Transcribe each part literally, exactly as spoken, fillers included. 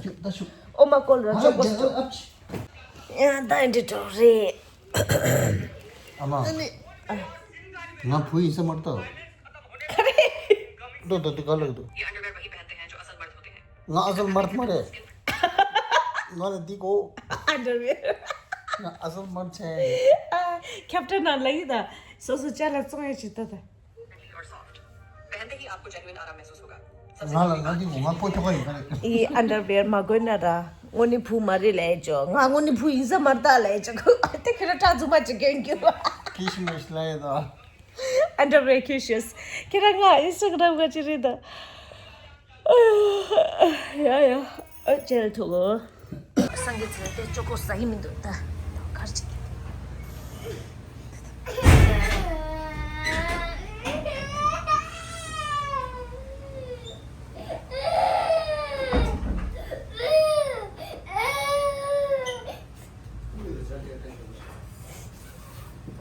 ད་ཤུགས་ད་ཤུགས། ཨོ་མ་ཀོལ་ར་ཅོ་ཀོ་སི་ཅོ། ཨ་ཅི། ཡ་ད་འདི་འགྲོ་རེད། ཨ་མ། ཨ་ནི། ང་བུ་ཡིན་ས་མ་རེད་ད། ག་རེ། ལྟོས་ད་འདི་ག་ལ་འདུག་ང་ཨ་སལ་མར་མ་རེད། ང་ལ་འདི་གོ། ཨན་ཌར་ཝེར། ང་ཨ་སལ་མར་ཆེ། ཨ། ཁྱབ་བརྡ་ནང་ལ་ཡིན་ད། སོ་སོ་ཅ་ལག་བཙོང་ཡ་ཞིག་ད་ད། पहनते ही आपको जेन्युइन आराम महसूस होगा। ང་ལ་ང་འདི་གོ། ང་ཕོ་ཁྱོ་ག་ཡིན་ག་རེད། ཨི་ཨན་ཌར་ཝེར་མ་གོན་ན་ར། དངོས་གནས་བུ་མ་རེད་ལས་ཅོ། ང་དངོས་གནས་བུ་ཡིན་ས་མ་རེད་ད་ལས་ཅོ། ཨ་དེ་ཁྱོད་ར་སྐྲ་རྫུན་མ་ཅིག་གྱོན་རྒྱུ། ཁྱི་ཤི་མ་ཤི་ལ་ཡ་ད། ཨན་ཌར་ཝེར་ཁྱོད་ཤོད། ཁྱེད་རང་ང་ཨིན་སི་ཊ་གྷ་རམ་ག་ཅི་རེད་ད། ཡ་ཡ། ཨ་ཅེལ་ཐུག་གོ། སངས་རྒྱས་ཚེ་དེ་ཅོ་ཀོ་ཟ་ཡི་མི་འདུག་ད། གར་ཅིག་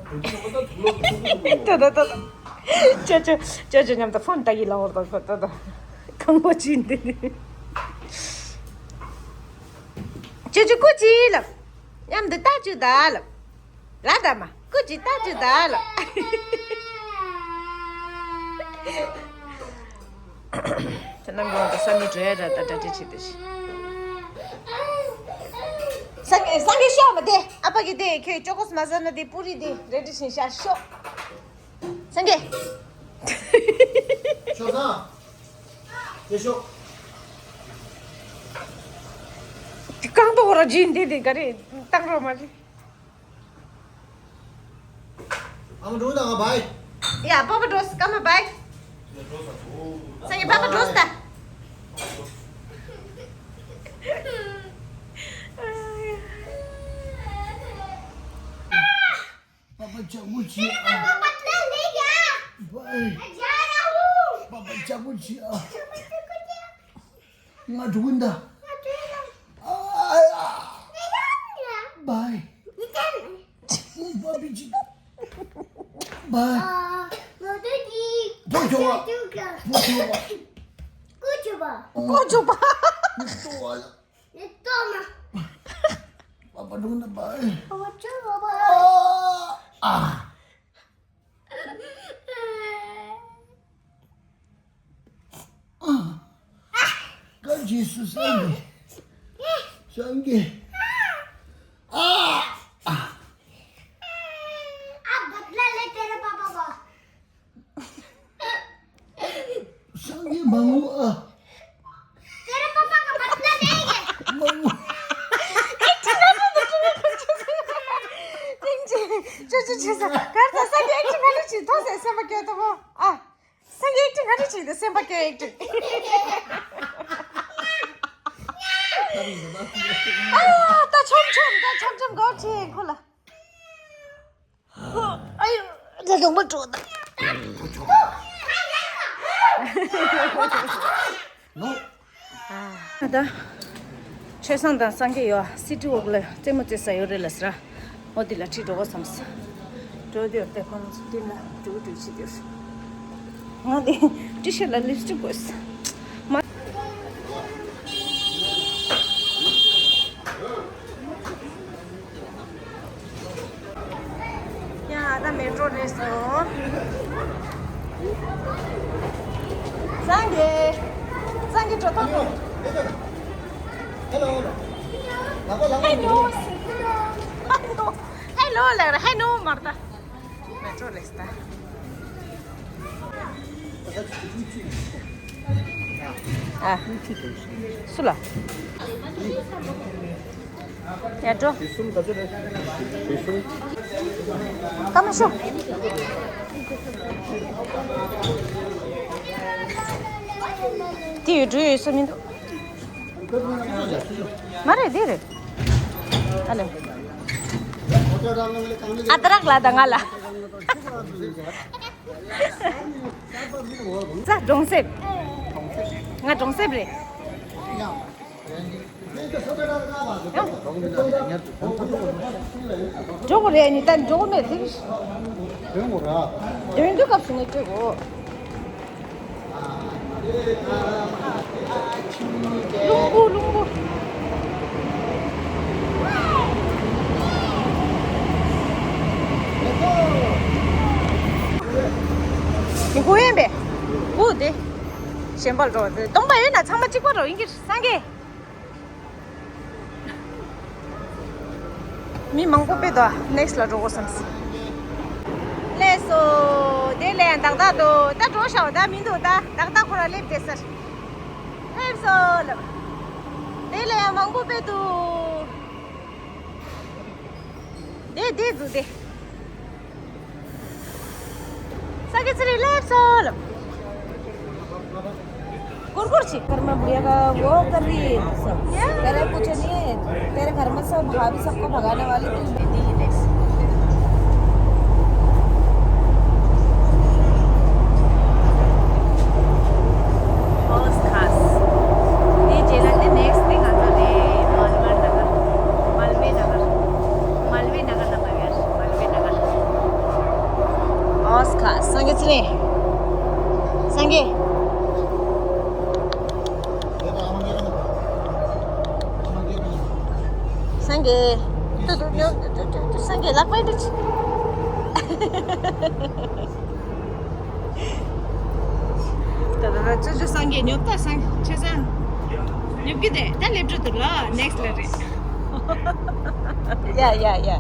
ད་ད་ད་ད། ཅོ་ཅོ་ཅོ་ཅོ་མཉམ་དུ་ཕོན་ལྟ་གི་ལ་འོར་དང་ཁོ་ད་ད། ཁང་པ་ཅི་འདི། ཅོ་ཅོ་ཀོ་ཅི་ལབ། མཉམ་དུ་ལྟ་ཅུ་ད་ལབ། ལ་ད་མ་ཀོ་ཅི་ལྟ་ཅུ་ད་ལབ། ད་ནང་གོང་དུ་ས་མི་བྲོས་ར་ད་གྲ་སྒྲིག་བྱེད་དུ་ཤི། སངས་རྒྱས་སངས་རྒྱས་ཤོག་མ་དེ་ཨ་ཕ་གི་དེ་ཁྱོད་ཅོ་ཀོ་སི་མ་ཟ་ན་དེ་པུ་རི་དེ་རེ་ཌི་ཤིང་ཤ་ཤོག་སངས་རྒྱས། ཤོག་ས། དེ་ཤོག་དེ་རྐང་ཐོག་ར་ཇི་འདི་དེ་ག་རེ་བཏང་རོགས་མ་རེད། ཨ་མ་འགྲོ་དང་ང་བའི། ཡ་པ་པ་འགྲོ་སི་ཀ་མ་བའི། སངས་རྒྱས་པ་པ་འགྲོ་སི་ད། पापा चाकू चाहिए। पापा पतला ले गया। भाई। जा रहा हूँ। पापा चाकू चाहिए। मैं ढूंढा। मैं ढूंढा। आया। नहीं जाऊंगा। भाई। नहीं जाऊंगा। ཕོ་ཆོག་པ། ཕོ་ཆོག་པ། ཀོ་ཆོག་པ། ནི་ཏོ་བ་ལ། ནི་ཏོ་མ། པ་པ་འགྲོ་ན་པ། ཕོ་ཆོག་པ། ཨ། ཀ་ཇི་སུ་སངས་རྒྱས། སངས་རྒྱས། ཨ། ཨ། ཨ། बदला ले तेरे पापा का। སངས་རྒྱས་མ་ངུ་ཨ། तेरे पापा का बदला लेंगे। མ་ངུ། ཅི་ཅི་ཅི་ཅི་ས་གར་ས་སངས་རྒྱས་ཨེག་ཊིང་ག་རེ་བྱེད་ཐོག་ཟེར་སེམས་པ་སྐྱོ་ཐོག་ཨ། སངས་རྒྱས་ཨེག་ཊིང་ག་རེ་བྱེད་འདུག་སེམས་པ་སྐྱོ་ཨེག་ཊིང་། ཨ་ད་ཆོམ་ཆོམ་ད་ཆོམ་ཆོམ་གོ་ཆེ་ཁོ་ལ། ཨ་ཡོ། ད་གང་མ་འགྲོ་ད། ནོ། ཨ་ད། ཆོས་བཟང་དང་སངས་རྒྱས་ཡོད་སི་ཊི་ཝོག་ལ་རྩེད་མོ་རྩེ་ས་ཡོད་རེད་ལ་ཟེར། འོ་དེ་ལ་ཁྲིད་འགྲོ་གོ་བསམས། འགྲོ་དུས་དེ་ཁོང་ཚོ་དེ་ལ་འགྲོ་འགྲོ་བྱེད་དུས། ང་དེ་ཊི་ཤར་ལ་ལིབ་སི་ཊིག་དགོས། མ། ཡ་ད་མེ་ཊྲོ་རེད་སོང་། སངས་རྒྱས། སངས་རྒྱས་འགྲོ་ཐོག་ཏུ། ཧེ་ལོ། ཧེ་ལོ། ཧེ་ལོ་ལབ་ར་ཧེ་ལོ་མར་ད། མེ་ཊྲོ་ལེགས་ད། ཨ། སུ་ལ། ཡ་འགྲོ། ཀ་མ་ཤོ། དེ་ཡོད་འགྲོ་ཡོད་ས་མི་འདུག་མ་རེད་འདི་རེད། ཨ་ལེ། ཨ་ཏ་རག་ལ་ད་ང་ལ། ས་གྲོང་གསེབ། ང་གྲོང་གསེབ་རེད། འགྲོ་གི་རེད་ནི་ད་འགྲོ་གི་མེད་དེ། དོན་དུ་སྐབས་སུ་ངས་སྤྲོད་དགོས། རླུང་བུ་རླུང་བུ། མི་དགོས་ཡིན་པས། དགོས་དེ། གཞན་པར་འགྲོ་དེ་སྟོང་པ་ཡོད་ན་ཚང་མ་གཅིག་པ་འགྲོ་ཡིན་གྱི་སངས་རྒྱས། མི་མང་པོ་དཔེ་འདུག་ནེག་སི་ཊི་ལ་འགྲོ་དགོས་བསམས། སླེབས་སོ། དེ་ལས་ཡང་ཏག་ཏག་འདུག་ད་འགྲོ་ཤག་ད་མི་འདུག་ད་ཏག་ཏག་ཁོ་རང་སླེབས་བསྡད་ཟེར། སླེབས་སོ་ལབ། དེ་ལས་ཡང་མང་པོ་དཔེ་འདུག་དེ་དེ་འདུག་དེ། ས་གི་ཚི་རི་ལེབ་སོ་ལབ། कुरकुर छी। घर में बुढ़िया का वो कर रही है सब। तेरे कुछ नहीं है। तेरे घर में सब भाभी सबको भगाने वाली तू बेटी है। First class. དེ་རྗེས་ལ་དེ་next thing ང་ཚོ་དེ་མལ་བེ་ནགར། མལ་བེ་ནགར། མལ་བེ་ནགར་ལ་མ་ཡར། མལ་བེ་ནགར། First class. སངས་རྒྱས་ཚེ་རིང་། སངས་རྒྱས། སངས་རྒྱས། ཏུ་ཏུ་ཏུ་ཏུ་ཏུ་སངས་རྒྱས་ལག་པ་ཏུ་ཅི། ད་ད་ད་ཅོ་ཅོ་སངས་རྒྱས་ཉོབ་ད་སངས་ཆེ་སངས། ཉོབ་ཀི་དེ་ད་སླེབས་འགྲོ་འདུག་ལ་next ལ་རེད། ཡ་ཡ་ཡ།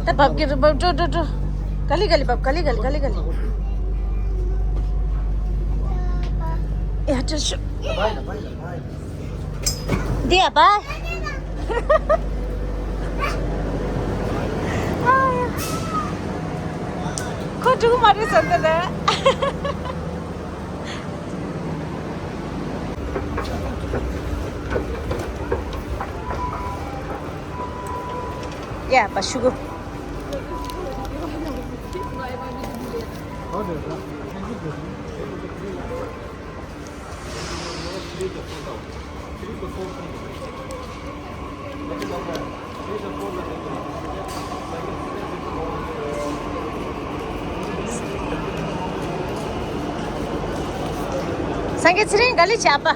ད་བབ་ཀྱི་རེད་བབ་འགྲོ་འགྲོ་འགྲོ། ག་ལི་ག་ལི་བབ་ག་ལི་ག་ལི་ག་ལི་ག་ལི། ཡ་ཅོ་ཅོ། འདི་ཡ་པ། ཁོ་འགྲོ་གི་མ་རེད་བསམ་ད་ད། ཡ་པ་ཤུ་གུ། སངས་རྒྱས་ཚེ་རིང་ག་ལེ་བྱས་པ།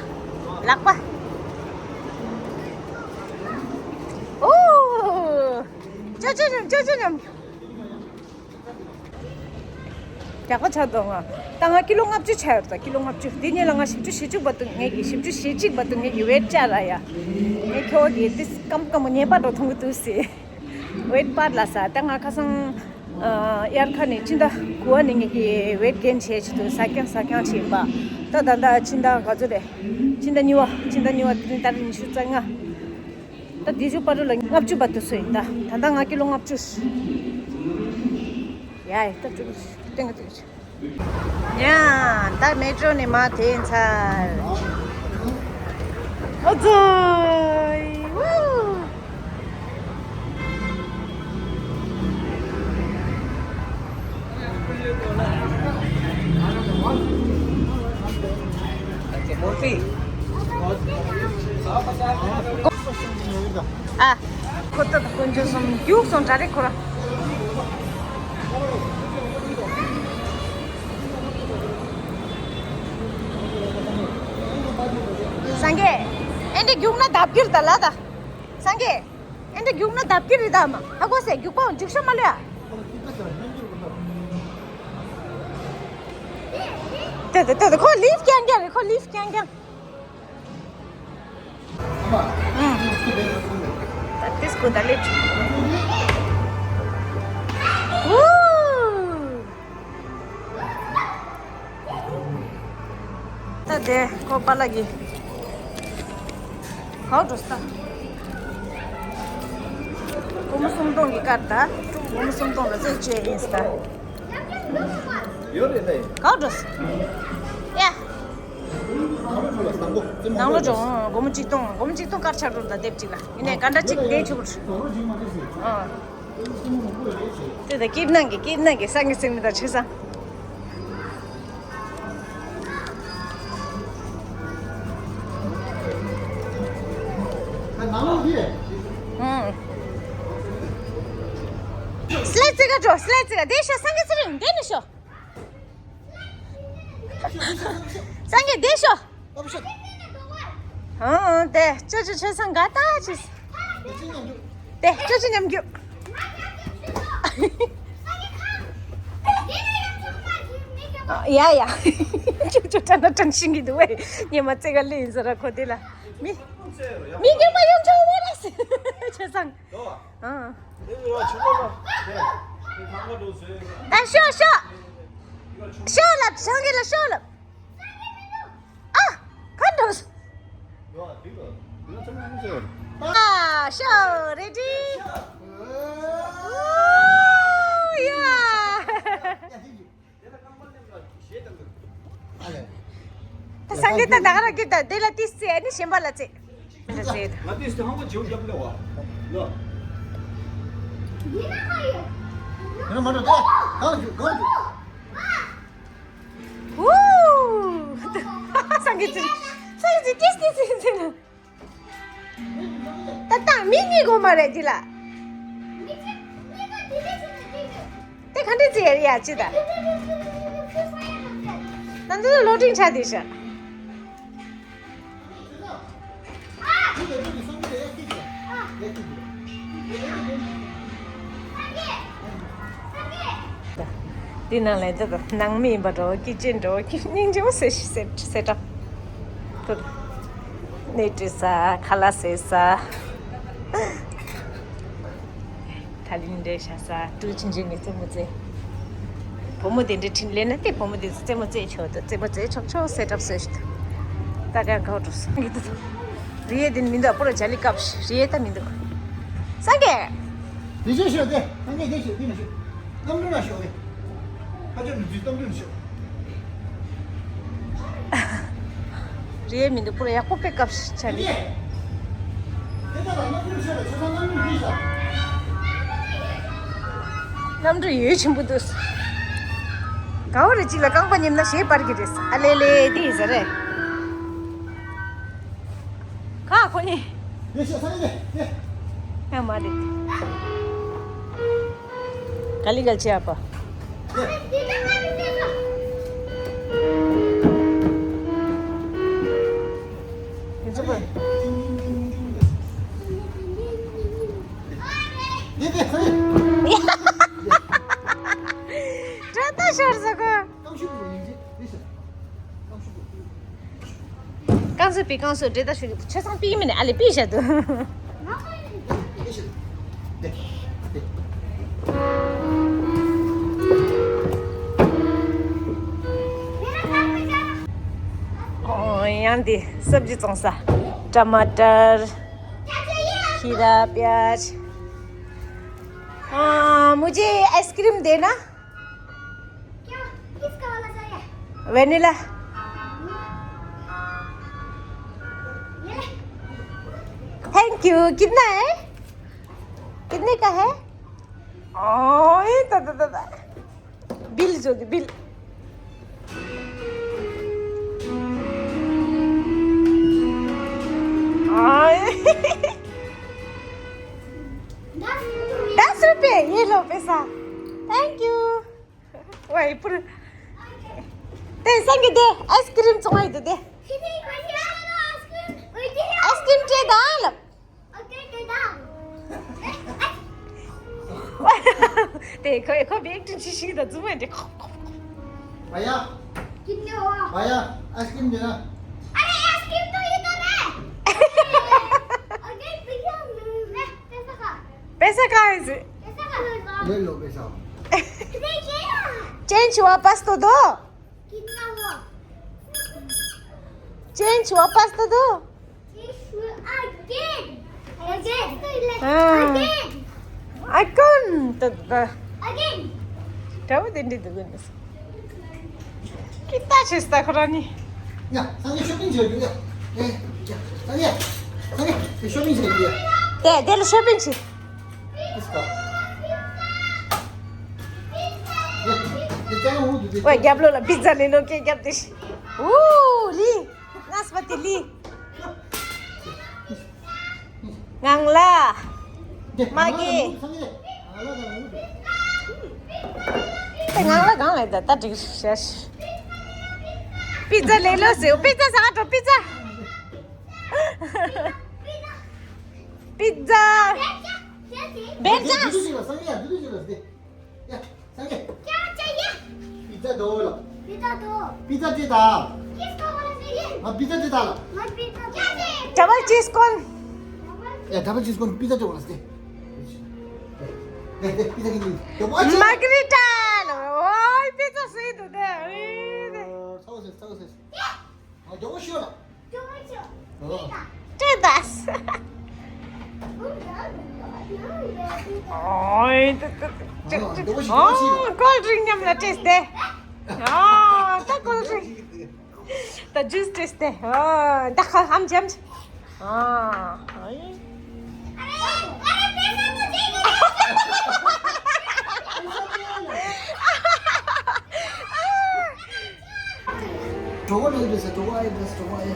ལག་པ། ཨོ། ཅོ་ཅོ་ཉམས། ཅོ་ཅོ་ཉམས། རྒྱགས་པ་ཆགས་འདུག་ང་། ད་ང་ཀི་ལོ་ལྔ་བཅུ་ཆགས་ཡོད་ད། ཀི་ལོ་ལྔ་བཅུ། དེ་ཉིན་ལ་ང་བཞི་བཅུ་ཞེ་གཅིག་བར་དུ་ངེད་ཀྱི་བཞི་བཅུ་ཞེ་གཅིག་བར་དུ་ངེད་ཀྱི་ཝེཊ་བཅག་ར་ཡ། ངས་ཁྱོ་གི་ཏིས་སྐམ་སྐམ་པོ་ཉེས་པ་འགྲོ་མཐོང་གི་འདུག་ཟེར། ཝེཊ་པར་ལ་ས་ད་ང་ཁ་སང་། ཨ། དབྱར་ཁ་ནས་སྤྱི་ཟླ་དགུ་པ་ནས་ངེད་ཀྱི་ཝེཊ་གེན་བྱས་བྱེད་དུ་ས་ཀྱང་ས་ཀྱང་བྱེད་པ། ད་ད་ད་སྤྱི་ཟླ་ག་ཚོད་རེད། སྤྱི་ཟླ་གཉིས་པ། སྤྱི་ཟླ་གཉིས་པ་དེ་རིང་ད་རིང་ཉི་ཤུ་རྩ་ལྔ། ད་དེ་ཚོ་བར་དུ་ལ་ལྔ་བཅུ་བར་དུ་སོ་ཡིན་ད། ད་ལྟ་ང་ཀི་ལོ་ལྔ་བཅུ། ཡ་ཡ་ད་བཅུ་གཏན་ག་ཏོག་ཡ། ད་མེ་ཏྲོ་ནས་མར་ཐོན་ཚར། ཨོ་ཙོ། ཝུ། ཨ། ཁོ་ད་དཀོན་མཆོག་གསུམ་རྒྱུགས་སོང་གྲ་རེ་ཁོ་ར། སངས་རྒྱས། ཨེ་འདྲ་རྒྱུགས་ན་ལྡབ་ཀྱི་རེད་ད་ལ་ད། སངས་རྒྱས། ཨེ་འདྲ་རྒྱུགས་ན་ལྡབ་ཀྱི་རེད་ད་མ། ཧ་གོ་སེ་རྒྱུག་པའང་རྒྱུག་ཤོག་མ་ལོས་ཨ། དེ་དེ་དེ་དེ་ཁོ་ལིབ་རྐྱང་རྐྱང་རེད། ཁོ་ལིབ་རྐྱང་རྐྱང་། ད་ཏིས་ཀོ་ད་ལེབ། ཝུ། ད་དེ་ཁོ་པ་ལགས་ཀྱི་གའུ་འགྲོ་ས། སྒོར་མོ་སུམ་སྟོང་གི་ཀར་ད། སྒོར་མོ་སུམ་སྟོང་ལ་རྩེད་བཅོས་ཡིན་ས། ཡོད་རེད་ད། གའུ་འགྲོ་ས། ཡ། ནང་ལོགས་འགྲོ། སྒོར་མོ་གཅིག་སྟོང་། སྒོར་མོ་གཅིག་སྟོང་དཀར་ཆག་འགྲོ་ད་དེབ་གཅིག་ལ། ཡིན་ནའི་ག་འདྲ་གཅིག་བསྡད་ཆོག་གི་རེད། ཨ། དེ་ད་སྐྱིད་སྣང་གི་སྐྱིད་སྣང་གི་སངས་རྒྱས་ཚིག་མི་དང་ཆོས་བཟང་། ཨང་། སླེ་ཙི་ག་འགྲོ། སླེ་ཙི་ག་བསྡད་ཤོག་སངས་རྒྱས་ཚེ་རིང་བསྡད་ནས་ཤོག་སངས་རྒྱས་བསྡད་ཤོག་ཨ་བ་ཤ། ཨང་། དེ་ཅོ་ཅོ་ཆོས་བཟང་དགའ་ཐག་ཆོད། དེ་ཅོ་ཅོ་ཉམས་རྒྱུག་ཡ་ཡ། ཅོ་ཅོ་ཏྲ་ན་ཏྲན་ཤིང་གི་འདུག་བས། ཉི་མ་རྩེ་ག་ལེན་ཟེར་ར་ཁོ་དེ་ལ། མི། མི་ཉི་མ་ཡོང་ཆོག་བ་ལ་ཟེར། ཆོས་བཟང་། ཨང་། ཨ་ཤོག་ཤོག་ཤོག་ལབ། སངས་རྒྱས་ལ་ཤོག་ལབ། ཨ། ཁ་འགྲོ། ཨ་ཤོག་རེ་ཌི། ཨོ་ཡ། ད་སངས་རྒྱས་ད་ད་ག་རང་གི་ད་དེ་ལ་ཏིས་ཙེ་ཨ་ནི་གཞན་པ་ལ་ཙེ། ད་ཙེ་ད། ང་ཏིས་ཏེ་ཧང་གོ་ཇིའུ་རྒྱབ་ལེ་བ། ལོ། ཡིན་ན་མ་ཡོད། ཡིན་ན་མ་འགྲོ་ད། གང་ཞུ་གང་ཞུ། ཝུ། སངས་རྒྱས་ཙེ། སངས་རྒྱས་ཙེ་ཏིས་ཏིས་ཙེ་ཙེ་ན། ད་ལྟ་མི་གཉིས་དགོས་མ་རེད་འདི་ལ། དེ་ག་འདྲ་ཅི་ཡ་ཅི་ད། ད་འདི་ལ་ལོ་ཏིང་ཆ་དེ་ཤ། འདི་ནང་ལ་འདི་ནང་མི་ཡིན་པ་འགྲོ་ཀི་ཅན་འགྲོ་ཀི་སྙིང་རྗེ་མོ་ཟེར་ཟེར་ཟེར་འགྲོ། ནས་བྲིས་ས་ཁ་ལག་བཟས་ས། ཐ་ལིན་འདྲེ་ཤ་ས་ཀྲུའུ་ཆིན་ཆིན་ངའི་རྩེད་མོ་རྩེ། བུ་མོ་དེ་འདྲེ་ཁྲིན་ལེན་ན་དེ་བུ་མོ་དེ་ཚོ་རྩེད་མོ་རྩེ་ཆོག་ཏུ་རྩེད་མོ་རྩེ་ཆོག་ཆོག་སེ་ཏྲབ་སེ་ཞིག་ད་ག་གའོ་འགྲོ་སོང་། རི་ཡེ་དེ་མི་འདུག་པོ་ར་ཇ་ལི་ཀབ་རི་ཡེ་ད་མི་འདུག་སངས་རྒྱས། དེ་ཤོད་ཤོད་དེ་སངས་རྒྱས་དེ་ཤོད་དེ་མི་ཤོད་གཏམ་འདྲི་མ་ཤོད་དེ། ཁ་ཆེ་མི་ཚུལ་གཏམ་འདྲི་མི་ཤོད། རེད་མི་འདུག་པུ་ར་ཡག་པོ་དཔེ་སྐབས་ཤིག་ཆགས་ནས། གནམ་གྲུ་ཡོད་ཆེན་པོ་འདུག་གའོ་རེ་གཅིག་ལ་རྐང་པ་ཉིམ་ན་ཞེས་པར་གྱི་རེད། ཨ་ལེ་ལེ་དེ་ཡིན་ས་རེད། ཁ་ཁོ་ནི། ཡང་མ་རེད། ག་ལི་གལ་ཆེ་ཨ་པ། རྐང་བཟོ་པའི་རྐང་བཟོ་འདྲེ་ད་ཞུ་ཆ་ཚང་པིག་མིན་ཨ་ལེ་པིག་བྱ་དུ། ཡང་འདི་སབ་ཇི་བཙོང་ས། ཊ་མ་ཊར། खीरा प्याज। हाँ, मुझे आइसक्रीम देना। क्या? किसका वाला चाहिए? वेनिला। ये ले। Thank you. कितना है? कितने का है? ओए, दा, दा, दा, दा। बिल जो, बिल। ओए। दस रुपये। दस रुपये, ये लो पैसा। Thank you. वाह, पूरा। दे, संगे दे, आइसक्रीम चुमाई दे, दे। आइसक्रीम चाहिए दाल। देखो, देखो, भी एक दिन शीशी की दज्जू में देखो। भैया। कितने हुआ? भैया, आइसक्रीम देना। अरे, आइसक्रीम तो इधर है। अरे, भैया, मैं पैसा कहाँ? पैसा कहाँ है इसे? पैसा कहाँ है? ले लो पैसा। देखिए ना। चेंज वापस तो दो। कितना हुआ? चेंज वापस तो दो। Again. Again. हाँ। Again. Again. ད་ད། Again. ད་བ་དེ་འདྲ་འདུག་ནི། ཀི་ཏ་ཆེ་སྟ་ཁོ་ར་ནི། ཡ། སང་ཉིན་ཤོ་པིང་བྱེད་རྒྱུ་ཡ། ཡ། སང་ཉིན། སང་ཉིན་ཤོ་པིང་བྱེད་རྒྱུ་ཡ། དེ་དེ་ལ་ཤོ་པིང་བྱེད། ཨོ་རྒྱབ་ལོགས་ལ་པི་ཛ་ལེན་ནོ་སྐད་རྒྱབ་དེ། ཨོ་ལི། ནས་པ་ཏི་ལི། ངང་ལ། མ་གི། དེ་ངང་ལ་གང་ལས་ད་ད་འགྲིག་ཤ་ཤ། པི་ཛ་ལེན་ལོ་ཟེར། པི་ཛ་ཟ་ག་འགྲོ། པི་ཛ། པི་ཛ། བེ་ཛ། क्या चाहिए? पिज़्ज़ा दो ला। पिज़्ज़ा दो। पिज़्ज़ा दे दा। किसको बोला चाहिए? हाँ, पिज़्ज़ा दे दा ला। मैं पिज़्ज़ा क्या चाहिए? डबल चीज़ कोन। ए, डबल चीज़ कोन, पिज़्ज़ा दो ला दे। दे, दे, पिज़्ज़ा के लिए। तो वो अच्छा। मार्गरीटा। ओए, पिज़्ज़ा सही तो दे। अरे, दे। सौ से, सौ से। हाँ, दो शो ला। टेदास। ओए, त, त, त, हाँ, दो शो, दो शो। कोल्ड ड्रिंक ཉམས་ལ་ཏེས་ཏེ། ཨོ། ད་ཀོལ་ཌི་རིང་། ད་ཇུས་ཏེས་ཏེ། ཨོ། ད་ཁ་ཧམ་ཇམ། ཨོ། གྲོགས་པོ་ལ་ཡོད་ཟེར། གྲོགས་པོ་ཨེ་འདྲ་ཟེར། གྲོགས་པོ་ཨེ།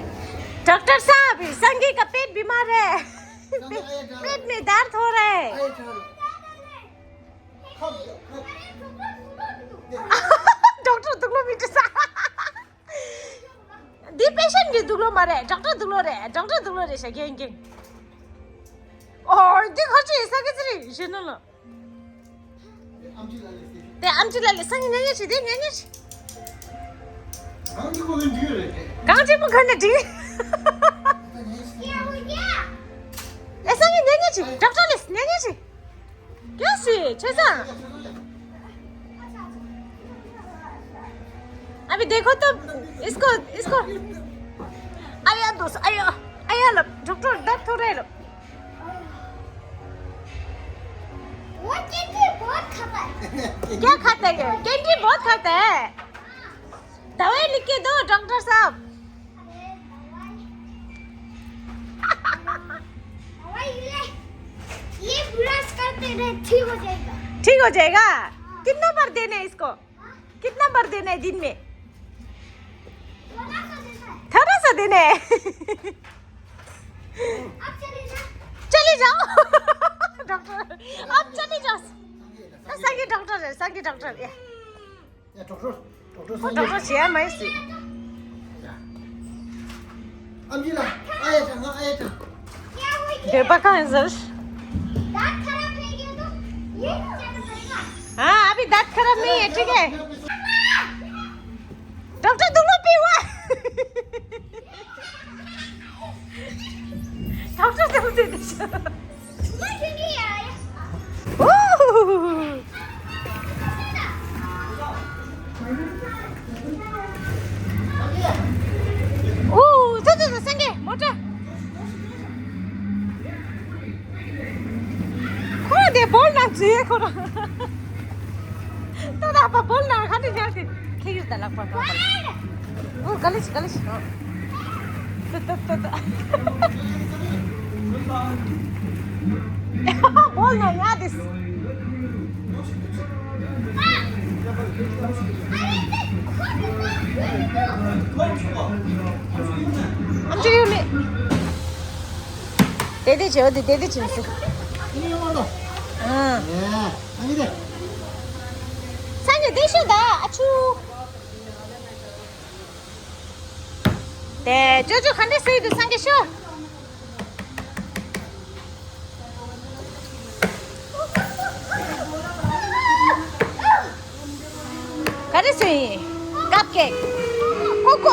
डॉक्टर साहब, संगी का पेट बीमार है। संगी आया था। पेट में दर्द हो रहा है। आया था। खप, खप। डॉक्टर दुख लो बेटा सा। འདི་པེ་ཤན་གྱི་འདུག་ལོ་མ་རེད། ཌོག་ཊར་འདུག་ལོ་རེད། ཌོག་ཊར་འདུག་ལོ་རེད་ཤག་རྒན་རྒན། ཨོ། འདི་ཁ་ཆེ་ས་གི་ཚི་རེད་ཞེ་ན་ལ། དེ་ཨམ་ཆི་ལ་ལས་སང་ཉལ་ཉལ་ཆི། དེ་ཉལ་ཉལ་ཆི། གང་ཅི་མོ་ག་ནས་འགྲིག་ཨེ་སང་ཉལ་ཉལ་ཆི། ཌོག་ཊར་ལས་ཉལ་ཉལ་ཆི། क्या सी छेसा। अभी देखो तो इसको, इसको। अरे दोस्त, अरे, अरे लो, डॉक्टर दर्द हो रहे लो। वो कैंडी बहुत खाता है। क्या खाता है? कैंडी बहुत खाता है। दवाई लिख के दो डॉक्टर साहब। अरे दवाई। दवाई ये, ये ब्रश करते रहे, ठीक हो जाएगा। ठीक हो जाएगा। कितना बार देना है इसको? कितना बार देना है दिन में? थोड़ा सा देना है। थोड़ा सा देना है। अब चले जाओ। चले जाओ। डॉक्टर, अब चले जाओ। संगे डॉक्टर है, संगे डॉक्टर है। या डॉक्टर, डॉक्टर संगे। डॉक्टर छिया मैं सी। या। अब जी ला, आया था, हाँ, आया था। क्या हुई? बेबा कहाँ है सर? दांत खराब नहीं किया तो ये नहीं जाना पड़ेगा। हाँ, अभी दांत खराब नहीं है, ठीक है? डॉक्टर, तुम लोग पीवा। ཨོ། ཨོ། ཚ་ཚ་ཚ། སེང་གེ་མོ་ཊ། ཁོ་དེ་བོལ་ན་བརྗེད་ཁོ་རང་། ད་ད་པ་བོལ་ན་ཁ་ཏི་ཉར་ཏེ་ཁེ་ཡུ་ད་ལག་པ་ཁ། ཨོ། ག་ལེ་ཤི་ག་ལེ་ཤི། ཏ་ཏ་ཏ་ཏ། བོལ་ན་ཉར་ཏེ། ཨམ་ཅི་ཡོད་མེད། དེ་དེ་བྱེད་འོ་དེ་དེ་དེ་བྱེད་སྲིད། ཨ། སངས་རྒྱས་དེ་ཤོད་ད་ཨ་ཆུ། དེ་ཅོ་ཅོ་ག་འདྲ་སྲིད་འདུག་སངས་རྒྱས་ཤོད། ག་རེ་བཟོས་ཡིན། ཀབ་ཀེག་ཨོ་ཀོ།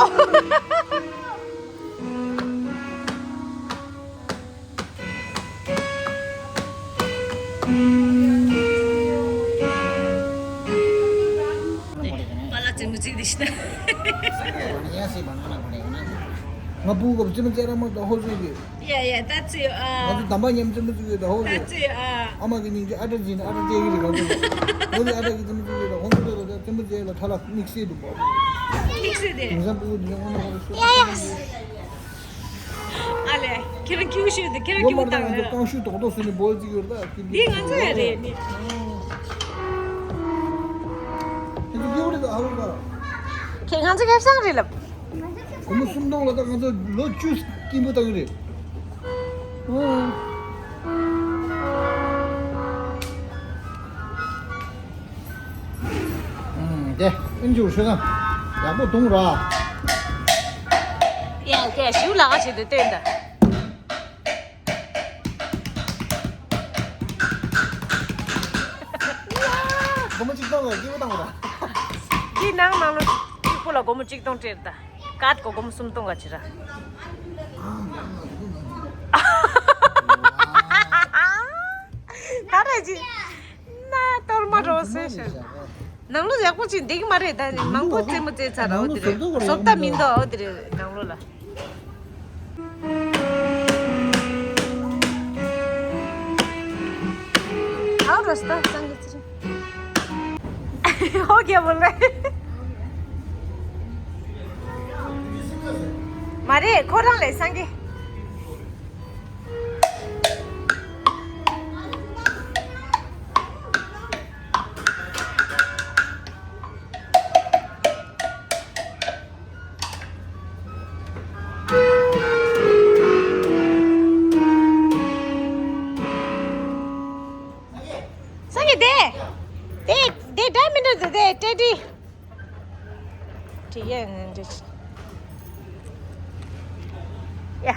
པ་ལགས་ཅིག་མི་གཅིག་དེ་ཤི་ན། ང་བུ་ག་བུ་ཅི་མི་ཅི་ར་མ་ད་ཧོ་ཟེར་གི། Yeah, yeah, that's it. ང་ཚོ་དམ་པ་མཉམ་འཛོམས་བཙུགས་ཡོད་ད་ཧོ་རེད། That's it. ཨ་མ་གི་མིང་གི་ཨ་ཏྲ་ཟིན་ཨ་ཏྲ་ཅེ་གི་རེད་ག་ཚོད། ང་ཚོ་ཨ་ཏྲ་གི་འཛོམས་བཙུགས་ཡོད་ད་ཧོ་ཚོ་རེད་ད་འཛོམས་བཙུགས་ཡོད་ད་ཐ་ལ་དམིགས་བསལ་འདུག་པ། དམིགས་བསལ་དེ། ངེད་ཚང་ཕྲུ་གུ་འདི་ཚོ་ཧོ་ན་ཧོ་རེད་ཤོད། Yeah, yes. ཨ་ལེ། ཁྱེད་རང་ཁྱེའུ་ཤོད་དེ་ཁྱེད་རང་ཡོད་ཁྱེའུ་མ་རེད་ད་བཏང་ང་ཚོ་རེད། རྐང་ཤུ་རྡོག་རྡོག་བཟོས་ནས་བོལ་ཅིག་ཡོད་ད་ཀིར་འདི་ཀིར་ང་ཚོ་ཡ་རེད་ནི། ཁྱེད་ཚོ་སྐྱིད་པོ་རེད་ད་ཧ་ལོ་ད། ཁྱེད་ང་ཚོ་ཁེ་བཟང་རེད་ལབ། སྒོར་མོ་སུམ་སྟོང་ལ་ད་ང་ཚོ་ལོ་བཅུ་སྐྱིད་པོ་བཏང་གི་རེད། ཨོ། ཨུམ། དེ་ཨིན་ཇུ་ཤོད་ན་ཡག་པོ་བརྡུང་ར། ཡ་ཡ་ཞུ་ལ་ཨ་ཆེ་དུ་བསྟན་ད། སྒོར་མོ་གཅིག་སྟོང་ལ་སྐྱིད་པོ་བཏང་ར། འདི་ནང་ནང་ལོ་གཅིག་པོ་ལ་སྒོར་མོ་གཅིག་སྟོང་སྤྲད་ད། ཀར་ཌི་གོ་སྒོར་མོ་སུམ་སྟོང་ག་ཅི་ར། ད་རེ་ཅི། ན་གཏོར་མ་རོ་སེ་ཤ། ནང་ལོ་ཡག་པོ་ཅིག་འདེགས་མ་རེད་ད་ནི་མང་པོ་རྩེད་མོ་རྩེད་ཚར་ར་འོ་དེ་རེད། བཟོ་ལྟ་མི་འདུག་འོ་དེ་རེད་ནང་ལོ་ལ། ཨའོ་རོ་སྟ་སང་གི་ཚི་རི། ཧོ་རྒྱལ་པོ་ལེ། མ་རེད་ཁོ་རང་ལས་སང་གི། སང་གི་དེ། དེ་དེ་འདྲ་མི་འདྲ་དེ་དེ་ཏྲེ་ཏྲི། དྲི་ཡ་ནི་འདྲ། ཡ།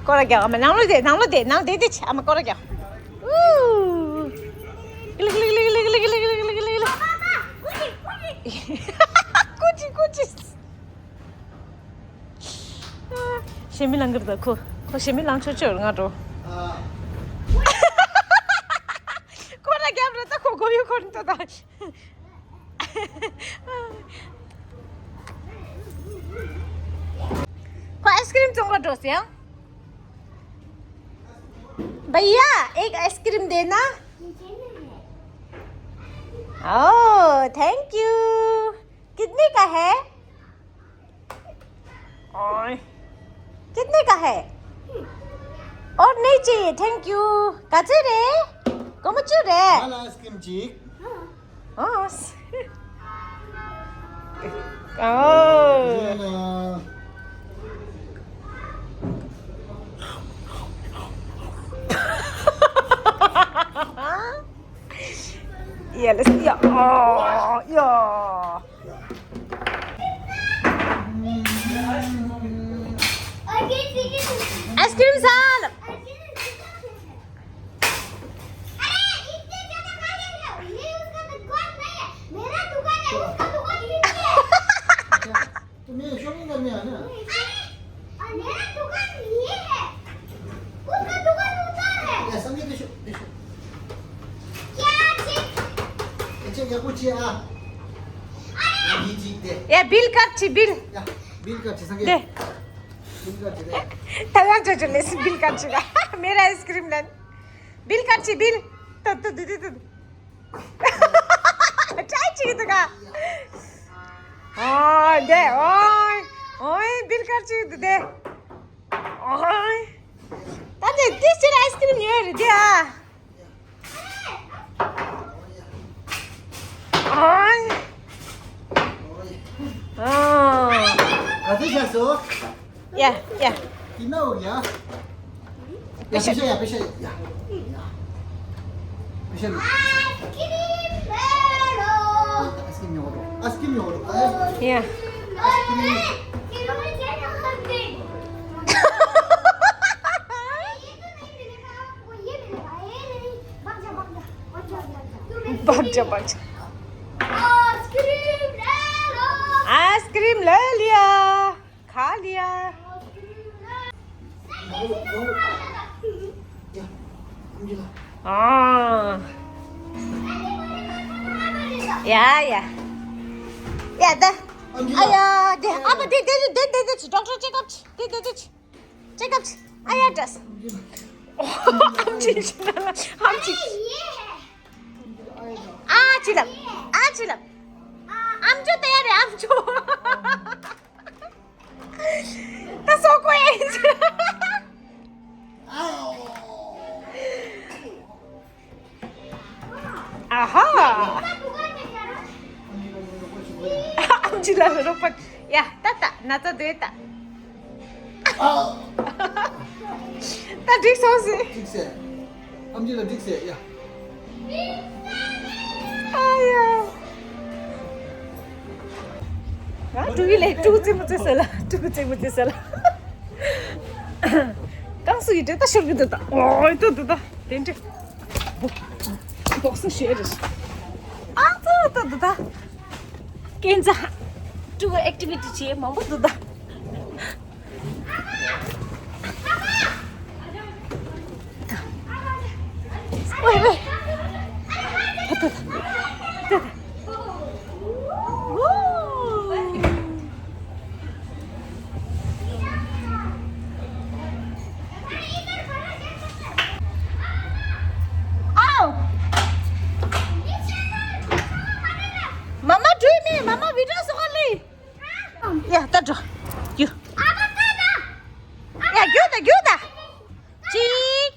སྐོར་ར་རྒྱག་ཨ་མ་ནང་ལོ་དེ་ནང་ལོ་དེ་ནང་དེ་དེ་ཆ་ཨ་མ་སྐོར་ར་རྒྱག་ཨུ། ཀུ་ཅི་ཀུ་ཅི། ཞེ་མི་ལང་གི་རེད་ད་ཁོ། ཁོ་ཞེ་མི་ལང་ཆོག་ཆོག་རེད་ང་འགྲོ། ཁོ་ར་རྒྱབ་རེད་ད་ཁོ་མགོ་ཡུ་ཁོ་རེད་ད་ད། ཁོ་ཨའི་སི་ཀི་རིམ་བཙོང་ག་འགྲོ་ཟེར་ཡང་། भैया, एक आइसक्रीम देना। ओह, थैंक यू। कितने का है? ओए। कितने का है? और नहीं चाहिए, थैंक यू। काचे रे? कोमचू रे? वाला आइसक्रीम चिक। हाँ। हाँ। ओह। ये ना। Yeah, let's, yeah. Oh, yeah. Ice cream साल। अरे, इतने ज्यादा खा लेते हो। ये उसका दुकान नहीं है, मेरा दुकान है, उसका दुकान ये है। तुम्हें शॉपिंग करने आना। अरे, और मेरा दुकान ये है। ཡག་པོ་བྱེད་ཨ། ཡ་འདི་གཅིག་དེ། ཡ་བིལ་ཀར་ཆི་བིལ། ཡ་བིལ་ཀར་ཆི་སང་གེ། དེ། བིལ་ཀར་ཆི་རེད། ད་ཡང་ཅོ་ཅོ་ལེ་སི་བིལ་ཀར་ཆི་ག་མེ་ར་ཨའི་སི་ཀི་རིམ་ལན། བིལ་ཀར་ཆི་བིལ། ཏུ་ཏུ་ཏུ་ཏུ་ཏུ། ཀྲའི་ཆི་གི་ཏུ་ག་ཨོ་དེ་ཨོའི་ཨོའི་བིལ་ཀར་ཆི་གི་ཏུ་དེ། ཨོའི། ད་དེ་དེ་ཕྱིར་ཨའི་སི་ཀི་རིམ་ཉོས་རེད་དེ་ཨ། ཨོའི། ཨོ། ག་ཚོད་བཞག་སོང་། ཡ་ཡ། དེ་ན་འོ་ཡ། ཡ་པེ་ཤ་ཡ་པེ་ཤ་ཡ། ཡ། པེ་ཤ་ལུ། ཨ་སི་ཀི་རིམ་ཉོ་རོགས། ཨ་སི་ཀི་རིམ་ཉོ་རོགས། ཡ། ཨ་སི་ཀི་རིམ། བག་ཆགས་བག་ཆགས། ཨ་སི་ཀི་རིམ་ལ་ལི་ཡ། ཁ་ལི་ཡ། ཨ། ཡ་ཡ། ཡ་ད། ཨ་ཡ་དེ་ཨ་ཕ་དེ་དེ་དེ་དེ་དེ་ཆི་ཌོག་ཊར་ཅེག་ཨབ་ཆི་དེ་དེ་དེ་ཆི། ཅེག་ཨབ་ཆི། ཨ་ཡ་ཏྲས། ཨོ་ཨམ་ཆི་ཆི་ན་ལ་ཨམ་ཆི། ཨ་ཆི་ལབ། ཨ་ཆི་ལབ། ཨམ་ཅོ་ཏེ་རེ་ཨམ་ཅོ། ད་སོ་ཀོ་ཨེ། ཨ་ཧ། ཨམ་ཆི་ལ་རོགས་པ། ཡ་ད་ད་ན་ཚ་དེ་ད། ད་འགྲིག་སོང་ཟེར། འགྲིག་ཟེར། ཨམ་ཆི་ལ་འགྲིག་ཟེར་ཡ། ཨ་ཡ། ང་ཕྲུ་གུ་ལས་ཕྲུ་གུ་རྩེད་མོ་རྩེ་ཟེར་ལ་ཕྲུ་གུ་རྩེད་མོ་རྩེ་ཟེར་ལ། རྐང་སུ་ཡི་དྲེ་ད་ཤོར་གི་འདུག་ད། ཨོ་ཡི་ཏོ་འདུག་ད་དེ་འདྲེ། འབོ་འབོ་སུ་ཤེས་རེད། ཨ་ཏོ་ཏོ་འདུག་ད། ཀན་ཛ། ཕྲུ་གུ་ཨེག་ཊི་བི་ཊི་བྱེད་མང་པོ་འདུག་ད། ཝེ་ཝེ། ད་ད་ད་ད། ཨའོ། མ་མ་འགྲོས་མེད། མ་མ་བི་ཌི་ཡོ་བཟོ་ག་ལི། ཡ་ད་འགྲོ། རྒྱུ། ཡ་རྒྱུགས་ད་རྒྱུགས་ད། གཅིག་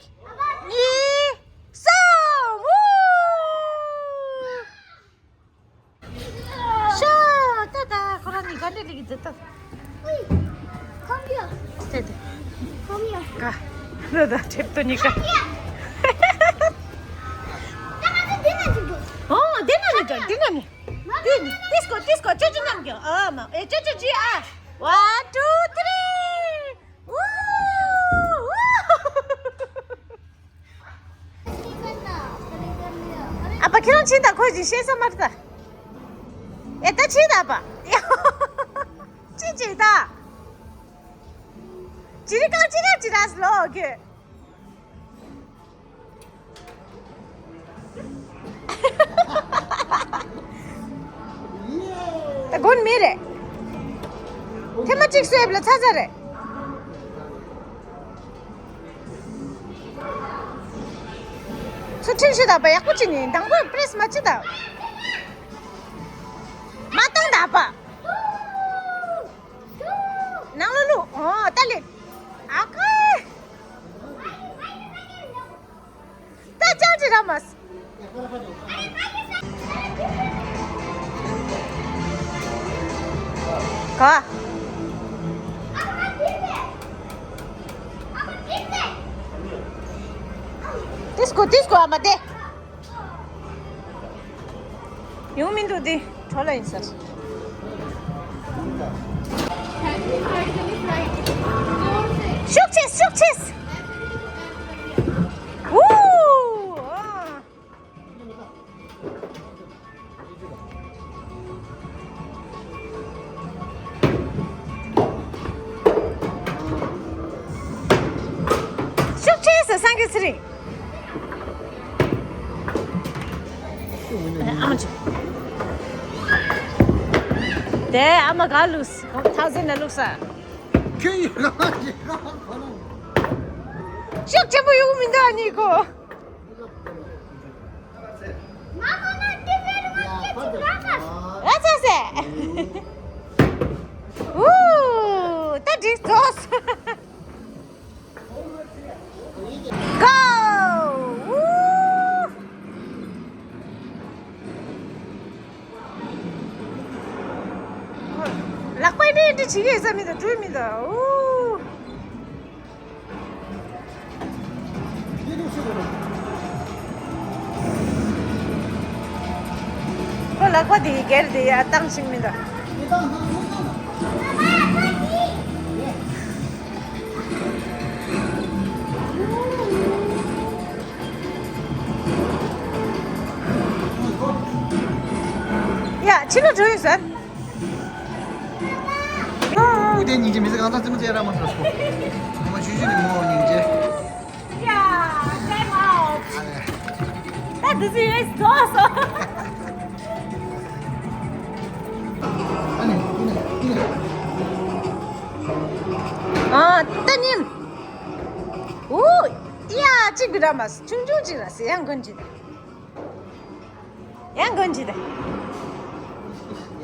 གཉིས། གསུམ། ཝུ། ཤ། ད་ད་ཁོ་རང་གཉིས་ཀ་འདྲེ་ལི་གི་འཛུལ་ད། ཁོམ་ཡོ། དེ་དེ། ཁོམ་ཡོ། ཀ། ད་ད་ཁྲེབ་ཏོ་གཉིས་ཀ། ཁོམ་ཡོ། ད་ང་ཚོ་འདི་ན་འཛུལ་འགྲོ། ཨོ་འདི་ན་ནི་འགྲོ་འདི་ན་ནི། འདི་ནི་ཏིས་ཀོ་ཏིས་ཀོ་ཅོ་ཅོ་ནམ་གྱོ། ཨ་མ་ཨེ་ཅོ་ཅོ་ཅི་ཨ། One, two, three. ཨ་ཕ་ཁྱེད་རང་ཕྱིན་དང་ཁོས་ཅི་ཤེས་ས་མ་རེད་ད། ཨེ་ད་ཕྱིན་དང་ཨ་ཕ། ཅི་ཅི་ད། ཅི་རི་ཀ་ཅི་ཀ་ཅི་ར་སི་ལོ་ཁྱོད། ད་དགོན་མེད་རེད། ཐེངས་མ་གཅིག་གསོས་ལ་ཚ་ཚ་རེད། ཚུར་ཁྲིད་ཤོད་དང་པ་ཡག་པོ་བྱེད་ནས་དང་པོ་པྲེས་མ་བྱེད་དང་། མ་བཏང་དང་པ། ནང་ལོ་ལུ་ཨོ་ད་ལེ། ཨ་ཀ། ད་ཅང་ཅི་ར་མ་སི། ག། ཏིས་ཀོ་ཏིས་ཀོ་ཨ་མ་དེ། ཡོང་མི་འདུག་འདི་གྲོ་ལ་ཡིན་ཟེར། ཤུགས་ཆེ་ཤུགས་ཆེ། ཝུ། ཤུགས་ཆེ་ཟེར་སང་གི་ཚེ་རིང་། ཨ་མ་ཅི། ཨེ། ཨ་མ་ག་ལུགས། ཐག་ཟིན་ན་ལུགས་ས། ཁྱོད་ཡོད་ལ་ཡོད་ལ་ཁོ་ལ། ཤུགས་ཆེན་པོ་ཡོང་མི་འདུག་ཨ་ནི་ཁོ། ཨ་ཙི་ཙི། ཨུ། ད་འགྲིག་ཐོག་གོ། ཨུ། ལག་པ་ནི་འདི་བྱེད་ཀྱི་ཡོད་ས་མི་འདུག་འགྲུལ་མི་འདུག་ཨུ། ཁོ་ལག་པ་དེ་སྒེར་དེ་ཡར་བཏང་ཤིང་མི་འདུག་ཡ། ཕྱི་ལོགས་འགྲོ་ཡོད་ཟེར། ཨོ། དེ་སྙིང་རྗེ། མི་ཚེ་གང་ཚང་རྩེད་མོ་རྩེ་ར་མ་འགྲོ་སོ། ངོ་མ་ཆུང་ཆུང་ནས་མོ་སྙིང་རྗེ། ཡ། time out. ད་འདི་ཚོ་ཡོད་སོ་སོ། ཨ་ནི། ཨ་ནི། ཨ་ནི། ཨ། ད་ཉིན། ཨུ། ཡ། གཅིག་གི་ར་མ་ཆུང་ཆུང་གཅིག་ར་སེ་ཡང་གོན་གྱི། ཡང་གོན་གྱི་ད།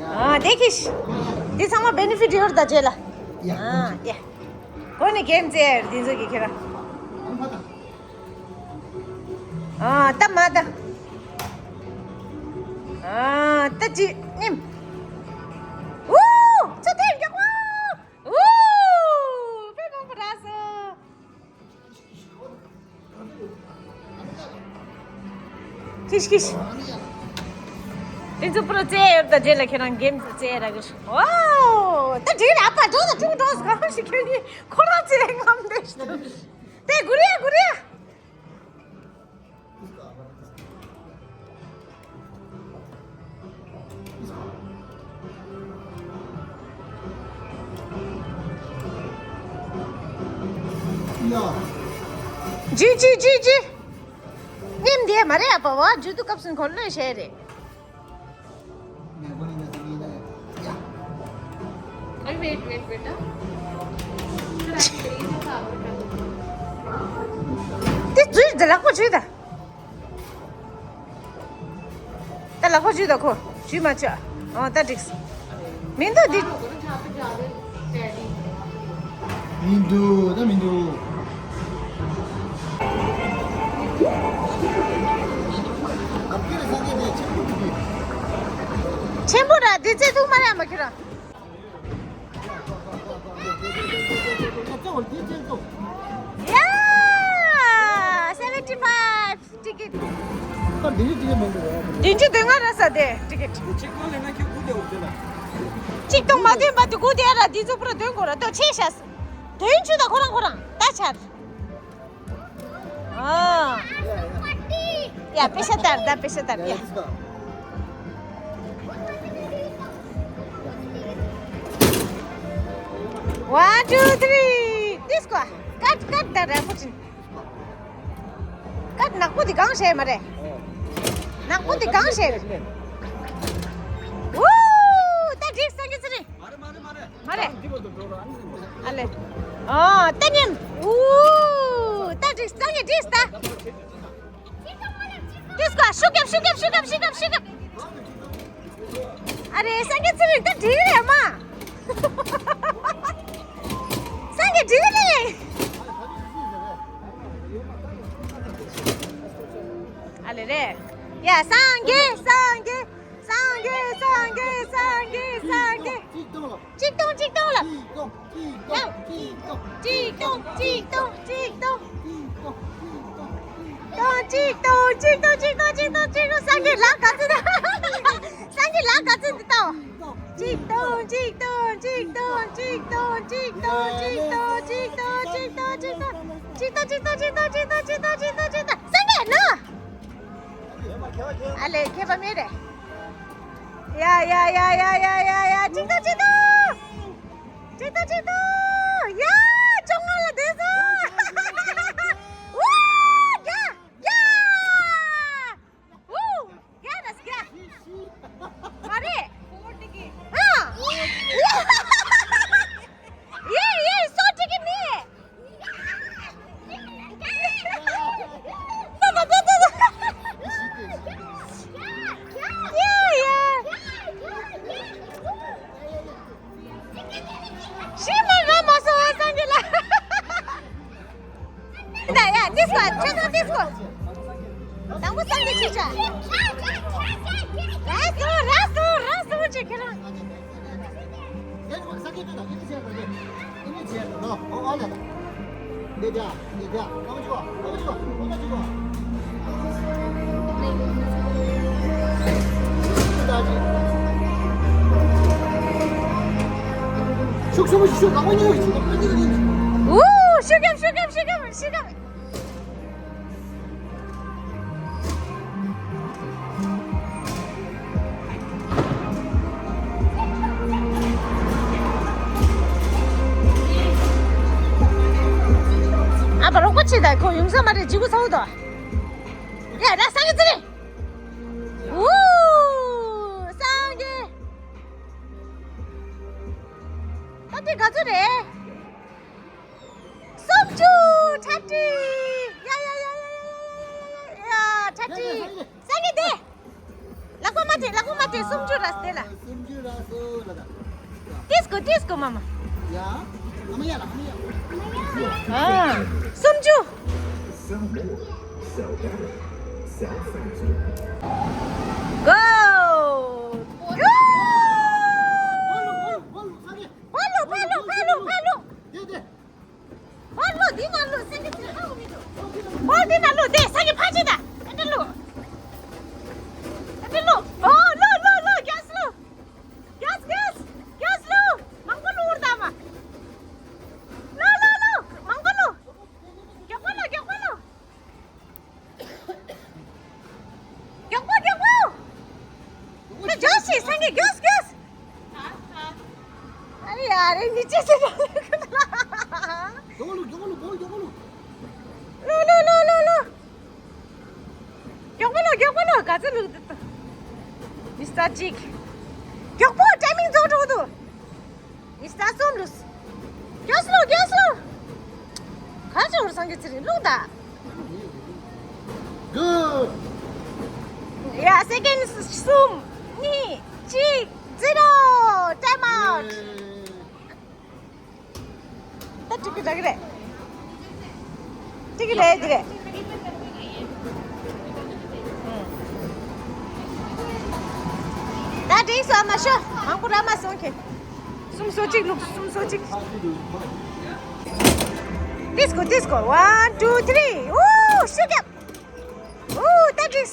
ཨ། དེ་ཁྱེར། དེ་ཚང་མ་benefit ཡོད་ད་རྗེས་ལ། ཡ། ཨ། ཡ། གོ་ནི་གེམ་རྩེ་ཡར་འདི་ཚོ་གི་ཁྱེར། ཨ། ད་མ་ད། ཨ། ད་ཅི་ནིམ། ཨུ། ཚ་ཐེ་རྒྱག་པ། ཨུ། དཔེ་མང་པོ་རག་སོང་། ཁྱིས་ཁྱིས། དེ་ཚོ་པུ་ར་རྩེ་ཡོད་ད་རྗེས་ལ་ཁྱེད་རང་གེམ་ཚོ་རྩེ་ར་གི། ཨོ། ད་འགྲིག་ལ་ཨ་ཕ་འགྲོ་ད་ཐུག་འགྲོ་གང་ཞིག་ཁྱོད་ནི་ཁོ་རང་རྩེ་ངམ་དེ། དེ་གུ་རེ་གུ་རེ། ཇི་ཇི་ཇི་ཇི། ཉིམ་དེ་མ་རེད་ཨ་པ་བ། ཇུ་དུ་སྐབས་སུ་འཁོར་ལོས་བྱས་རེད། अरे वेट वेट बेटा। དེ་ཇུས་དེ་ལག་པ་ཇུས་ད། ད་ལག་པ་ཇུས་ད་ཁོ། ཇུས་མ་ཆོག་ཨོ་ད་འགྲིགས། མི་འདུག་འདི། མི་འདུག་ད་མི་འདུག་ཆེན་པོ་ར་འདི་ཚེ་ཐུག་མ་ར་མ་ཁྱེར་ར། Yeah! Seventy five ticket. བདུན་ཅུ་དོན་ལྔ་ར་ས་དེ་ticket. གཅིག་སྟོང་མ་དོན་པ་དེ་དགུ་དེ་ར་འདི་ཚོ་པུ་ར་དོན་དགོས་ར་ཏོ་ཆེ་ཤ་ས། དོན་ཅུ་ད་ཁོ་རང་ཁོ་རང་ད་ཆར། ཨ། ཡ་པེ་ཤ་དར་ད་པེ་ཤ་དར་ཡ། One, two, three. This go. Cut, cut the reputation. Cut ནག་པོ་འདི་གང་བྱས་མ་རེད། ནག་པོ་འདི་གང་བྱས་རེད། ཝུ། ད་འགྲིག་སངས་རྒྱས་ཚེ་རིང་། མ་རེད། ཨ་ལེ། ཨ་ཏེ་ཉིམ། ཨུ། ད་འགྲིག་སངས་རྒྱས་འགྲིག་ད། ཏིས་ཀ་ཤུགས་རྒྱབ་ཤུགས་རྒྱབ་ཤུགས་རྒྱབ་ཤུགས་རྒྱབ་ཤུགས་རྒྱབ། ཨ་རེ་སངས་རྒྱས་ཚེ་རིང་ད་འགྲིག་རེད་མ། སངས་རྒྱས་འགྲིག་རེད། ཨ་ལེ་རེད། ཡ་སངས་རྒྱས་སངས་རྒྱས། སངས་རྒྱས་སངས་རྒྱས་སངས་རྒྱས་སངས་རྒྱས། གཅིག་སྟོང་ལ། གཅིག་སྟོང་གཅིག་སྟོང་ལ། གཅིག་སྟོང་གཅིག་སྟོང་གཅིག་སྟོང་གཅིག་སྟོང་། གཅིག་སྟོང་གཅིག་སྟོང་གཅིག་སྟོང་གཅིག་སྟོང་གཅིག་སྟོང་སངས་རྒྱས་ལག་ག་ཚོད་ད། སངས་རྒྱས་ལག་ག་ཚོད་འདི་ལྟ། གཅིག་སྟོང་གཅིག་སྟོང་གཅིག་སྟོང་གཅིག་སྟོང་གཅིག་སྟོང་གཅིག་སྟོང་གཅིག་སྟོང་གཅིག་སྟོང་གཅིག་སྟོང་གཅིག་སྟོང་གཅིག་སྟོང་སངས་རྒྱས་ན། ཨ་ལེ་མཁས་པ་མེད་རེད། ཡ་ཡ་ཡ་ཡ་ཡ་ཡ་ཡ། གཅིག་ཏོ་གཅིག་ཏོ། གཅིག་ཏོ་གཅིག་ཏོ། ཡ། བཅོ་ལྔ་ལ་བསྡད་སོང་། ཝུ། རྒྱ། རྒྱ། ཝུ། རྒྱ་ར་རྒྱ། མ་རེད། ཧ། ཆ་ཚང་ཏིས་ཀོ། དང་པོ་སངས་རྒྱས་ཆོས་ཆ། ར་སོ་ར་སོ་ར་སོ་ཅེ་ཁྱེད་རང་། ཤུགས་ཤུགས་ཤུགས་ལག་པ་གཉིས་ཀྱིས་ཤུགས་ལག་པ་གཉིས་ཀྱིས། ཨུ། ཤུགས་རྒྱབ་ཤུགས་རྒྱབ་ཤུགས་རྒྱབ་ཤུགས་རྒྱབ། ཨ་ཕ་རོགས་པ་ཆེ་ད་ཁོ་ཡོང་ས་མ་རེད། ཇི་གུ་ཚ་བོ་དོ། ཡ་ད་སངས་རྒྱས་ཚེ་རིང་། ཨུ། སངས་རྒྱས། ད་དེ་ག་ཚོད་རེད། སུམ་ཅུ། ཁྲ་ཁྲི། ཡ་ཡ་ཡ་ཡ་ཡ། ཁྲ་ཁྲི། སངས་རྒྱས་དེ། ལག་པ་མ་སྤྲད། ལག་པ་མ་སྤྲད། སུམ་ཅུ་ར་སྟེ་ལ། སུམ་ཅུ་ར་སོ་ལ་ད། ཏིས་ཀོ་ཏིས་ཀོ་མ་མ། ཡ། ཨ་མ་ཡ་ལ་ཨ་མ་ཡ། ཨ། སུམ་ཅུ། གོ། ཕ་ལུ་ཕ་ལུ་ཕ་ལུ་ཕ་ལུ། ཕར་ལོག་འདི་ནང་ལོག་སེང་གེ་ཚེ་ཧ་གོ་མི་འདུག་ཕར་འདི་ནང་ལོག་དེ་སེང་གེ་ཕར་ཕྱིན་ད། ཨ་འདྲ་ལོག་ཨ་འདྲ་ལོག་ཨོ་ལོག་ལོག་ལོག་རྒྱགས་ལོག་རྒྱགས་རྒྱགས་རྒྱགས་ལོག་མང་པོ་ལོག་འུར་ད་མ། ལོག་ལོག་ལོག་མང་པོ་ལོག་མགྱོགས་པོ་ལོག་མགྱོགས་པོ་ལོག་མགྱོགས་པོ་མགྱོགས་པོ། ཁྱོད་མགྱོགས་ཤིག་སེང་གེ་མགྱོགས་མགྱོགས། ཨ་རེ་ཡ་རེ་མི་ཅི་ཟེར་ན། མགྱོགས་པོ་ལོག་མགྱོགས་པོ་ལོག་མགྱོགས་པོ་ལོག་ལོག་ལོག་ལོག་ལོག་མགྱོགས་པོ་ལོག་མགྱོགས་པོ་ལོག་ག་ཚོད་ལོག་འདུག་མི་ས་གཅིག་མགྱོགས་པོ་ཊའི་མིང་རྫོགས་འགྲོ་གི་འདུག་ཡིས་ད་གསུམ་ལུས། རྒྱོགས་ལོ་རྒྱོགས་ལོ། ག་ཚོད་འོར་སངས་རྒྱས་ཚེ་རིང་ལུག་ད། Good. Yeah, seconds གསུམ། གཉིས། གཅིག zero. Time out. ད་ཀྲིག་ཀི་ད་གི་རེད། ཀྲིག་ཀི་རེད་དེ་རེད། ད་འགྲིག་སོང་། ཨ་མ་ཤོ། མང་པོ་ར་མ་སོང་ཁྱེད། སུམ་སོ་གཅིག་ལུག་སུམ་སོ་གཅིག་ཏིས་ཀོ་ཏིས་ཀོ། One, two, three. ཨུ་ཤུ་རྒྱབ། ཨུ་ད་འགྲིག་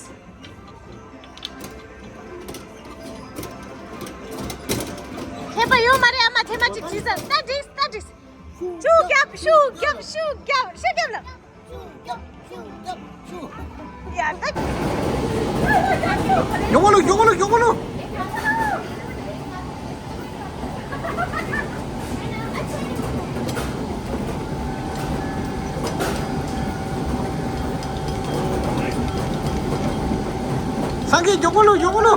མཁས་པ་ཡོད་མ་རེད། ཨ་མ་ཐེངས་མ་གཅིག་བྱས་ཙང་ད་འགྲིག་ད་འགྲིག་ཤུགས་རྒྱབ་ཤུགས་རྒྱབ་ཤུགས་རྒྱབ་ཤུགས་རྒྱབ་ལ། ཡ་ད། མགྱོགས་པོ་ལོ། མགྱོགས་པོ་ལོ། མགྱོགས་པོ་ལོ། སངས་རྒྱས་མགྱོགས་པོ་ལོ། མགྱོགས་པོ་ལོ།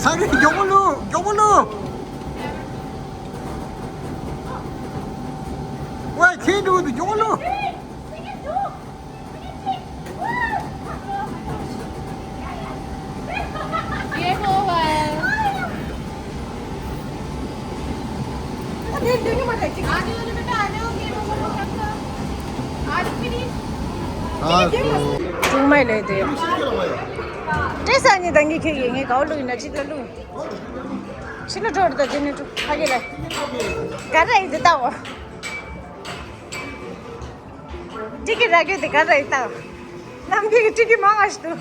སངས་རྒྱས་མགྱོགས་པོ་ལོ། མགྱོགས་པོ་ལོ། ཝེ་ཁྱེད་འགྲོ་འདུག་མགྱོགས་པོ་ལོ། Game over. आ जाओ बेटा, आ जाओ, game over हो गया आपका। आज भी नहीं। हाँ, तो ཀྲུང་མ་ལས་དེ། ཏྲེ་ས་ཉི་དང་གི་ཁེ་གི་ངའི་གའུ་ལུ་ཡིན་ན་ཅི་ལ་ལུ། ཕྱི་ལ་འགྲོ་རུ་ད་དེ་ནི་ཀྲུ་ཕ་གི་ལ། ག་ར་ཡི་དེ་ལྟ་འོ། ཀྲིག་གི་ར་གི་དེ་ག་ར་ཡི་ལྟ་འོ། ནམ་གི་ཀྲིག་གི་མང་ང་ཞིག་ཏུ།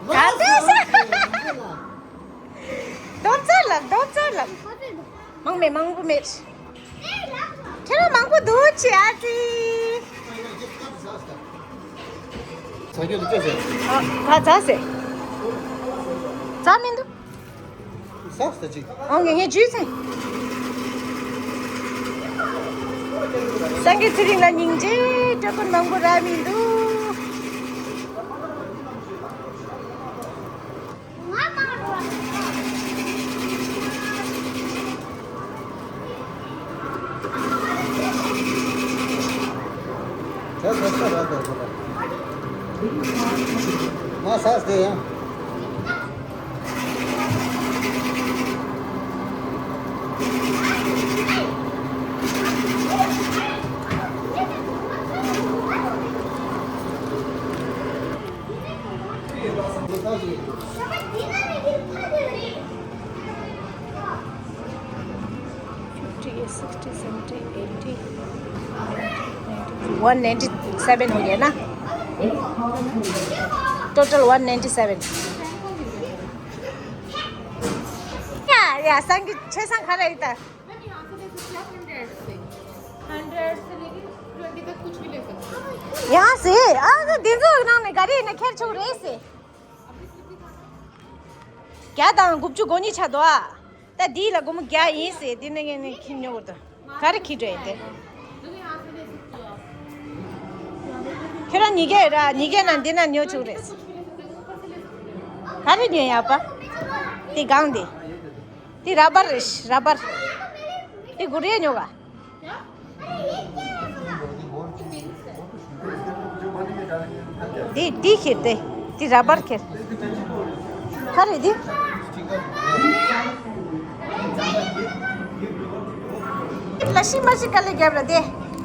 ག་དེ་ས། རྡོ་རྩ་ལ་རྡོ་རྩ་ལ། མང་མེད་མང་པོ་མེད། ཁྱེད་རང་མང་པོ་འདུག་ཅི་ཨ་ཙི། ཟ་རྒྱུ་འདུག་ཅི་ཟེར། ཨ་ད་ཟ་ཟེར། ཟ་མི་འདུག་ཟ་ཟ་ཅིག་ཨོ་ངས་ངས་ཇུས་ཟེར། སངས་རྒྱས་ཚེ་རིང་ལ་སྙིང་རྗེ། སྤྲོ་པོ་མང་པོ་རག་མི་འདུག་ང་ཟ་སྟེ་ཡང་། fifty, sixty, seventy, eighty, ninety, one ninety seven हो गया ना? Total one ninety seven. Yeah, yeah, संगीत छह संग खा रही था। मैम, यहाँ से ले सकते हैं आप हंड्रेड से। हंड्रेड से लेके ट्वेंटी तक कुछ भी ले सकते हैं। यहाँ से? आ, तो दिन तो ना, गाड़ी ने खेर छोड़ रहे से। क्या दाम गुपचुप गोनी छा दो आ। ད་འདི་ལ་སྒོར་མོ་བརྒྱ་ཡིན་ཟེར། འདི་ནས་ངས་ནས་ཁྱིམ་ཉོ་གི་འདུག་ག་རེ་ཁྱི་འདྲ་ཡིན་ཏེ། ཁྱོད་རང་ཉིས་བརྒྱ་ར་ཉིས་བརྒྱ་ན་འདི་ན་ཉོ་ཆོག་རེད། ག་རེ་ཉོ་ཡག་པ། དེ་གང་དེ། དེ་ར་བར་རེད། ར་བར། དེ་གུ་རེ་ཉོ་ག་འདི་འདི་ཁྱེར་ཏེ། འདི་ར་བར་ཁྱེར། ག་རེ་འདི། ལ་ཤི་མ་ཤི་ག་ལེ་རྒྱབ་ར་དེ།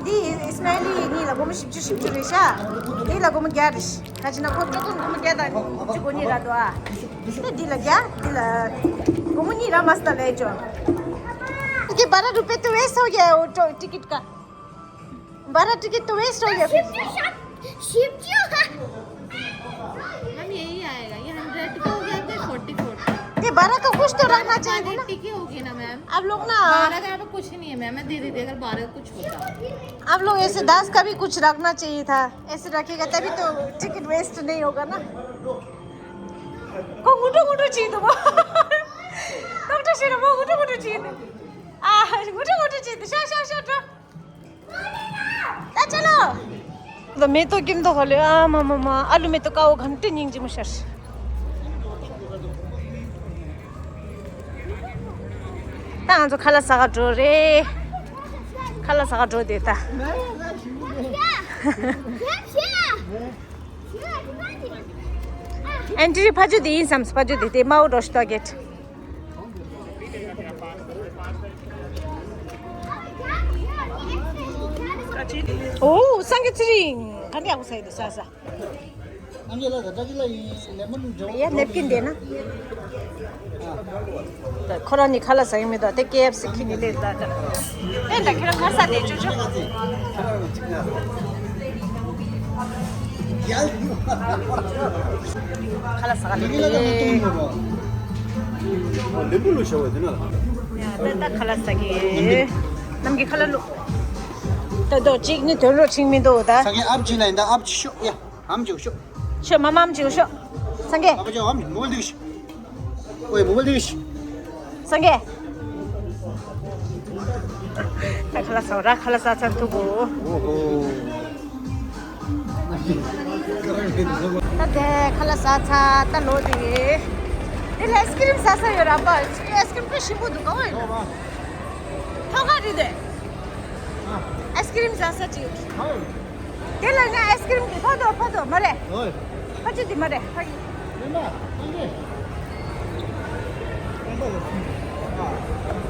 འདི་ཨིས་མ་ལི་གཉིས་ལ་སྒོར་མོ་བཞི་བཅུ་བཞི་བཅུ་རེད་ཤག་འདི་ལ་སྒོར་མོ་བརྒྱ་རེད། ག་ཅི་ན་ཁོ་ཅོ་ཀུན་སྒོར་མོ་བརྒྱ་དང་བཅུ་གོ་གཉིས་ར་འདུག་ཨ། ཏེ་འདི་ལ་རྒྱ། འདི་ལ་སྒོར་མོ་གཉིས་ར་མ་སྟ་ལས་ཅོ། ये बारह रुपए तो वेस्ट हो गया वो टिकट का। बारह टिकट तो वेस्ट हो गया फिर। शिव जी, शिव जी होगा। मैम, यही आएगा, ये हंड्रेड का हो गया, तो फोर्टी फोर। ये बारह का कुछ तो रखना चाहिए था ना। टिकी होगी ना मैम। आप लोग ना बारह का यहाँ पे कुछ नहीं है मैम, मैं दे देती अगर बारह का कुछ होता। आप लोग ऐसे दस का भी कुछ रखना चाहिए था। ऐसे रखेगा तभी तो टिकट वेस्ट नहीं होगा ना। को गुटो गुटो चीज दो। डॉक्टर शेर वो गुटो गुटो चीज दो। आ गुटो गुटो चीज दो। शा शा शा डॉ। ད་ཆ་ལོ། ད་མེ་ཏོག་ཀིམ་ཏོག་ཧོ་ལེ། ཨ་མ་མ་མ། ཨ་ལུ་མེ་ཏོག་ཀ་བོ་གམ་ཏི་སྙིང་རྗེ་མོ་ཤར། ད་ང་ཚོ་ཁ་ལག་ཟ་ག་འགྲོ་རེད། ཁ་ལག་ཟ་ག་འགྲོ་དེ་ད། ཨེན་ཊི་ཕ་ཇོ་དེ་ཡིན་བསམ། ཕ་ཇོ་དེ་དེ་དམར་པོ་འགྲོ་ཤི་ཏོ་གེ་ཊི། ཨོ། སངས་རྒྱས་ཚེ་རིང་། ག་འདྲ་ཡག་པོ་ཟ་ཡི་འདུག་ས་ས། ཨ་མྱེས་ལ་ད་ཀི་ལ་ཡིན་ནས་མ་ལུས་འདྲ་བོ། ཡ་ནེབ་ཀིན་དེ་ན། ད་ཁོ་རང་ནི་ཁ་ལག་ཟ་ཡི་མི་འདུག་དེ་ཀེ་ཨེཕ་སི་ཁྱི་ནི་ལེ་ད་ད། ཨེ་ད་ཁྱེད་རང་ང་ས་དེ་ཅོ་ཅོ། ཁ་ལག་ཟ་ག་ལེ། ལེ་པུ་ལུ་ཤ་བ་དེ་ན་ལ། ཡ་ད་ད་ཁ་ལག་ཟ་གི། ནམ་གི་ཁ་ལག་ལུ། ད་དོ་གཅིག་ནི་དོན་རོ་ཆིང་མི་འདུག་ད། ས་གི་ཨབ་ཅི་ལ་ཡིན་ད་ཨབ་ཅི་ཤོག་ཡ། ཨམ་ཅིག་ཤོག་ཤོག་མ་མ་ཨམ་ཅིག་ཤོག་སངས་རྒྱས། ཨ་ཕ་ཅོ་ཨམ་མོལ་དིག་ཤོག་ཨོའི་མོལ་དིག་ཤོག་སངས་རྒྱས། ད་ཁ་ལག་ཟ་ར་ཁ་ལག་ཟ་ཚར་ཐུག་གོ། ཨོ་ཧོ། ད་དེ་ཁ་ལག་ཟ་ཚར་ད་ལོ་དེ། དེ་ལ་ཨའི་སི་ཀི་རིམ་ཟ་ས་ཡོད་ར་པ། ཨའི་སི་ཀི་རིམ་དཔེ་ཞིམ་པོ་འདུག་ག་བ་ཡོད། ཐོག་ཁ་རི་དེ། ཨའི་སི་ཀི་རིམ་ཟ་ས་ཅིག་དེ་ལ་ང་ཨའི་སི་ཀི་རིམ་གྱི་ཕ་དོ་ཕ་དོ་མ་རེད། ཨོའི། ཕ་ཅི་དེ་མ་རེད་ཕ་གི། ཡིན་པ་ཨ་ནི།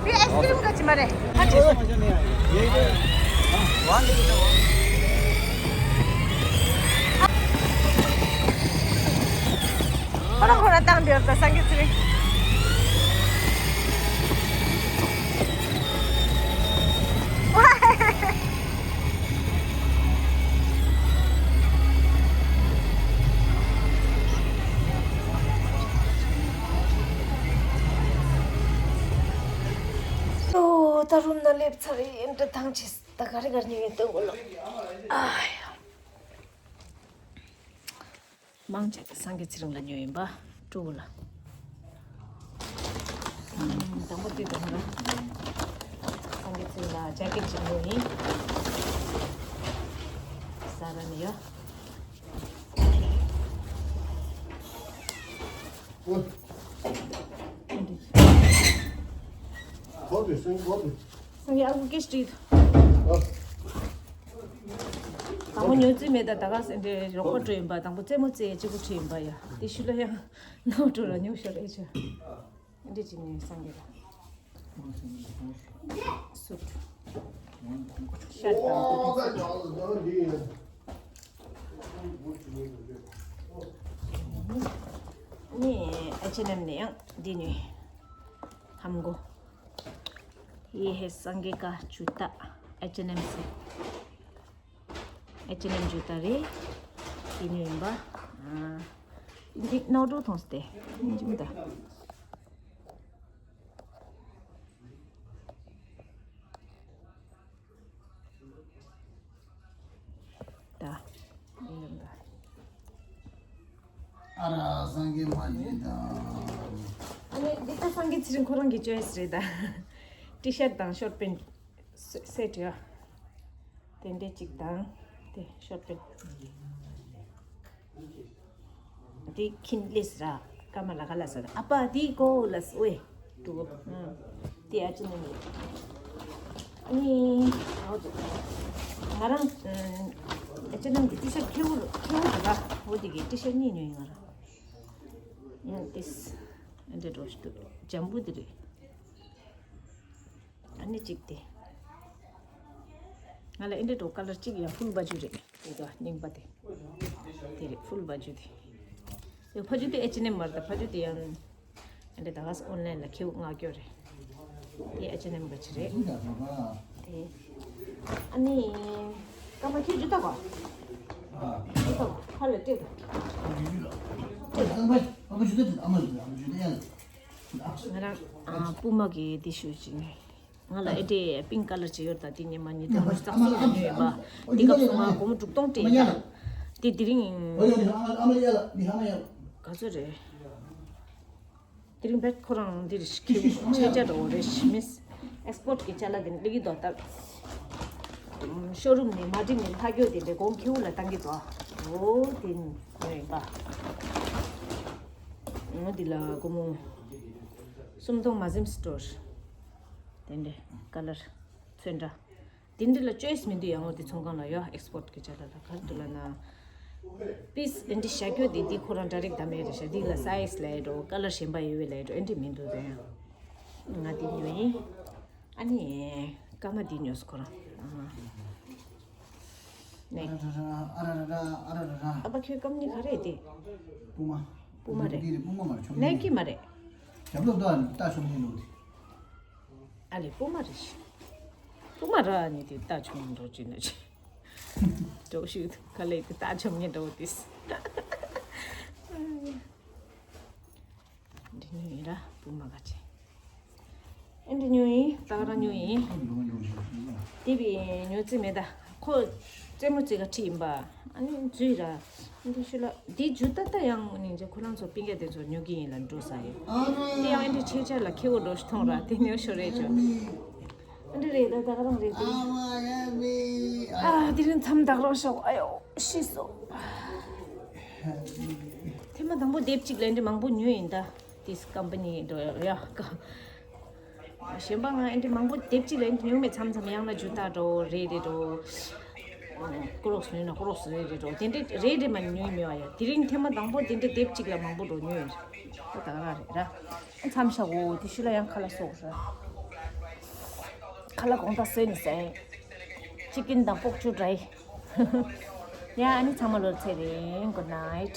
དེ་ཨའི་སི་ཀི་རིམ་ག་ཅི་མ་རེད་ཕ་ཅི། ཨོའི། ཁོ་རང་ཁོ་རང་བཏང་བསྡད་ཡོད་པ་སངས་རྒྱས་ཚེ་རིང་། ཨོ། ད་རུམ་ན་སླེབས་ཚར་རེད། འདྲ་ཐང་ཆད། ད་ག་རེ་ག་རེ་ཉོ་ཡིན་ལྟོས་གོ་ལོ། ཨ་ཡ། མང་ཆེ་སངས་རྒྱས་ཚེ་རིང་ལ་ཉོས་ཡིན་པ། ཀྲུའུ་ལ། དང་པོ་དེ་དང་ལ། སངས་རྒྱས་ཚེ་རིང་ལ་ཇེ་ཀེ་ཊི་ཅིག་ཉོས་ཡིན། ས་ར་ནི་ཡ། སངས་རྒྱས་ཨ་ཁུ་སྐད་ཅིག་དྲིས། ཨ། མོ་ཉོ་རྩིས་མེད། ད་ད་ག་སེ་འདྲའི་རོགས་པ་འགྲོ་ཡིན་པ། དང་པོ་རྩེད་མོ་རྩེ་གཅིག་པུ་ཁྲིད་ཡིན་པ་ཡ། དེ་ཤུལ་ལ་ཡང་ནོར་འགྲོ་ལ་ཉོ་ཤོར་ཨེ་ཆོ། འདི་ཅི་ནས་སང་གེ་ལ། སུཊ། ཤར་དང་། ནི་ཨེཆ་ཨེན་ཨེམ་ནས་ཡང་འདི་ནས་ཧམ་གོ། ཡེ་ཧེ་སང་གེ་ཀ་ཇུ་ཏ། ཨེཆ་ཨེན་ཨེམ་སི། ཨེཆ་ཨེན་ཨེམ་ཇུ་ཏ་རེད། དེ་ནས་ཡིན་པ། ཨ། འདི་ནོར་འགྲོ་མཐོང་སྟེ། འཇིམ་ད། ད། འཇིམ་ད། ཨ་ར་སངས་རྒྱས་མ་ཉིད་དང་། ཨ་ནི་འདི་ད་སངས་རྒྱས་ཚེ་རིང་ཁོ་རང་གི་ཅོའི་སི་རེད་ད། ཊི་ཤར་ཊི་དང་ཤོར་ཊི་པེན་ཊི་སེ་སེ་ཊི་ཡ། དེ་འདྲས་གཅིག་དང་། དེ་ཤོར་ཊི་པེན་ཊི། དེ་ཁྱིན་ལེས་ར། ཀ་མ་ལ་ག་ལ་ས་ར། ཨ་པ་དེ་གོ་ལ་སོ་ཨེ། དུ་གོ། ཨ། དེ་ཨ་ཅི་ནི་མི། ཨ་ནི། ཨའོ་དེ། ང་རང་ཨ་ཅི་ནམ་གྱི་ཊི་ཤར་ཊི་ཁེའུ་ཁེའུ་ར། འོ་དེ་གི་ཊི་ཤར་ཊི་གཉིས་ཉོས་ཡིན་ང་རང་། ཡང་ཏིས། ཨ་འདྲས་འགྲོ་ཞིག་འདུག་འཇམ་པོ་དེ་རེད། ཨ་ནི་གཅིག་དེ། ང་ལ་ཨེ་འདྲས་འགྲོ་ཀ་ལར་གཅིག་ཡང་ཕུལ་བ་ཇུ་རེད། དེ་ག་རྙིང་པ་དེ། དེ་རེད་ཕུལ་བ་ཇུ་དེ། དེ་ཕ་ཇུ་དེ་ཨེཆ་ཨེན་ཨེམ་མ་རེད་ད། ཕ་ཇུ་དེ་ཡང་ཨེ་འདྲས་ད་ག་ས་ཨོན་ལན་ལ་ཁེའུ་མངགས་རྒྱུ་རེད། དེ་ཨེཆ་ཨེན་ཨེམ་ག་ཅི་རེད། དེ། ཨ་ནི། ཀ་མ་ཁྱེད་ཇུ་ཏ་གོ། ཇུ་ཏ་གོ་ཧ་ལ་སྤྲད་ད། ང་རང་ཨ་པུ་མ་གི་དེ་ཞུ་ཅིང་། ང་ལ་ཨེ་འདྲས་པིང་ཀ་ལར་ཅིག་ཡོད་ད། དེ་ཉི་མ་ཉི་ལྟར་རྩ་གསུམ་ལ་ཉོས་ཡོད་པ། དེ་སྐབས་སུ་ང་སྒོར་མོ་དྲུག་སྟོང་སྤྲད་ཡིན་ད། དེ་དེ་རིང་། ག་ཚོད་རེད། དེ་རིང་བེད་ཁོ་རང་འདིར་ཁྱེད་ཆེ་ཆ་འདྲ་བོ་རེད་མིས། ཨེགས་སི་པོར་ཊི་གི་ཅ་ལག་དེ་སླེབས་ཀྱི་འདུག་ད། ཤོ་རུམ་ནས་མ་འགྲིམ་ནས་ལྷག་རྒྱུ་དེ་འདྲ་གོང་ཁེའུ་ལ་བཏང་གི་འདུག་འོ་དེ་ཉོས་ཡིན་པ། འོ་དེ་ལ་སྒོར་མོ་སུམ་སྟོང་མ་ཟིན་སི་ཊོར། དེ་འདྲས་ཀ་ལར་ཚོན་འདྲ། དེ་འདྲས་ལ་ཅོའི་སི་མི་འདུག་ཡང་འོ་དེ་ཚོང་ཁང་ལ་ཡོད། ཨེགས་སི་པོར་ཊི་གི་ཅ་ལག་ལ་ག་རེ་འདུག་ལབ་ན། པིས་ཨེ་འདྲས་བཞག་རྒྱུ་དེ་དེ་ཁོ་རང་ཌའི་རེག་བདམས་ཡས་རེད་ཤག་འདི་ལ་སའི་ཛི་ལབ་ཡས་འགྲོ་ཀ་ལར་གཞན་པ་ཡོད་པས་ལབ་ཡས་འགྲོ་ཨེ་འདྲས་མི་འདུག་དེ་ཡང་། ང་དེ་ཉོས་ཡིན། ཨ་ནི། སྐར་མ་འདི་ཉོས་སོང་ཁོ་རང་། ཨ། ནེ། ཨ་ར་ར་ར་ཨ་ར་ར་ར། ཨ་ཕ་ཁྱོད་སྐར་མ་གཉིས་ག་རེ་དེ། པུ་མ། པུ་མ་རེད། འདི་རེད་པུ་མ་མ་རེད་ཆོག་ནེ་ཀི་མ་རེད། རྒྱབ་ལོགས་ལྟ་ནི་རྟ་ཆོག་ནི་ལོག་དེ། ཨ་ལེ་པུ་མ་རེད། པུ་མ་ར་ནི་དེ་རྟ་ཆོག་ནི་འགྲོ་ཅི་ན་ཅི། འགྲོ་ཞིག་ག་ལེ་དེ་རྟ་ཆོག་ནི་འགྲོ་དེ། འདི་ཉོས་ཡིན་ར་པུ་མ་ག་ཅི། ཨེ་འདི་ཉོས་ཡིན། ད་ག་རང་ཉོས་ཡིན། དེ་བི་ཉོ་རྩིས་མེད་ད། ཁོ་རྩེད་མོ་རྩེ་ག་ཁྲིད་ཡིན་པ། ཨ་ནི་འཛུལ་ར། འདི་ཤུ་ལ་འདི་འཇུ་ད་ད་ཡང་ནི་འཇུ་ཁོ་རང་ཚོ་པིང་ཀ་དེ་ཚོ་ཉོ་གི་ཡིན་ལ་འགྲོ་ས་ཡིན། དེ་ཡང་ཨེ་འདི་ཆེ་ཆ་ལ་ཁེ་བོ་འགྲོ་ཞིག་མཐོང་ར་དེ་ཉོ་ཤོ་རེད་ཅོ། ཨེ་འདི་རེད་ད་ད་ག་རང་རེད་དེ། ཨ་དེ་རིང་མཚམས་ད་ག་རང་ཤོག་ཨ་ཡོ་ཤི་སོ། ཐེངས་མ་དང་པོ་དེབ་གཅིག་ལ་འདི་མང་པོ་ཉོས་ཡིན་ད། དེས་ཀམ་པ་ནི་འགྲོ་ཡ་ཀ། གཞན་པ་ང་ཨེ་འདྲི་མང་པོ་དེབ་གཅིག་ལ་ཨེ་འདྲི་ཉོས་མེད་མཚམས་མཚམས་ཡང་ན་ཇུ་ཏ་འགྲོ་རེད་རེད་འགྲོ། ཀོ་རོག་སི་ཉོས་ན་ཀོ་རོག་སི་རེད་རེད་འགྲོ་དེ་འདྲས་རེད་རེད་མ་ཉོས་མེད་བ་ཡ། དེ་རིང་ཐེངས་མ་དང་པོ་དེ་འདྲས་དེབ་གཅིག་ལ་མང་པོ་འགྲོ་ཉོས་ཡིན། ད་ད་ག་རེད་ར། མཚམས་ཤག་འོ་དེ་ཤུལ་ལ་ཡང་ཁ་ལག་སོགས་ར། ཁ་ལག་གོང་ད་སོས་ནི་སེ། ཅི་ཀིན་དང་པོག་ཅུ་ཌ་རའི། ཡ་ཨ་ནི་ཚང་མ་ལོ་ཚེ་རིང་། Good night།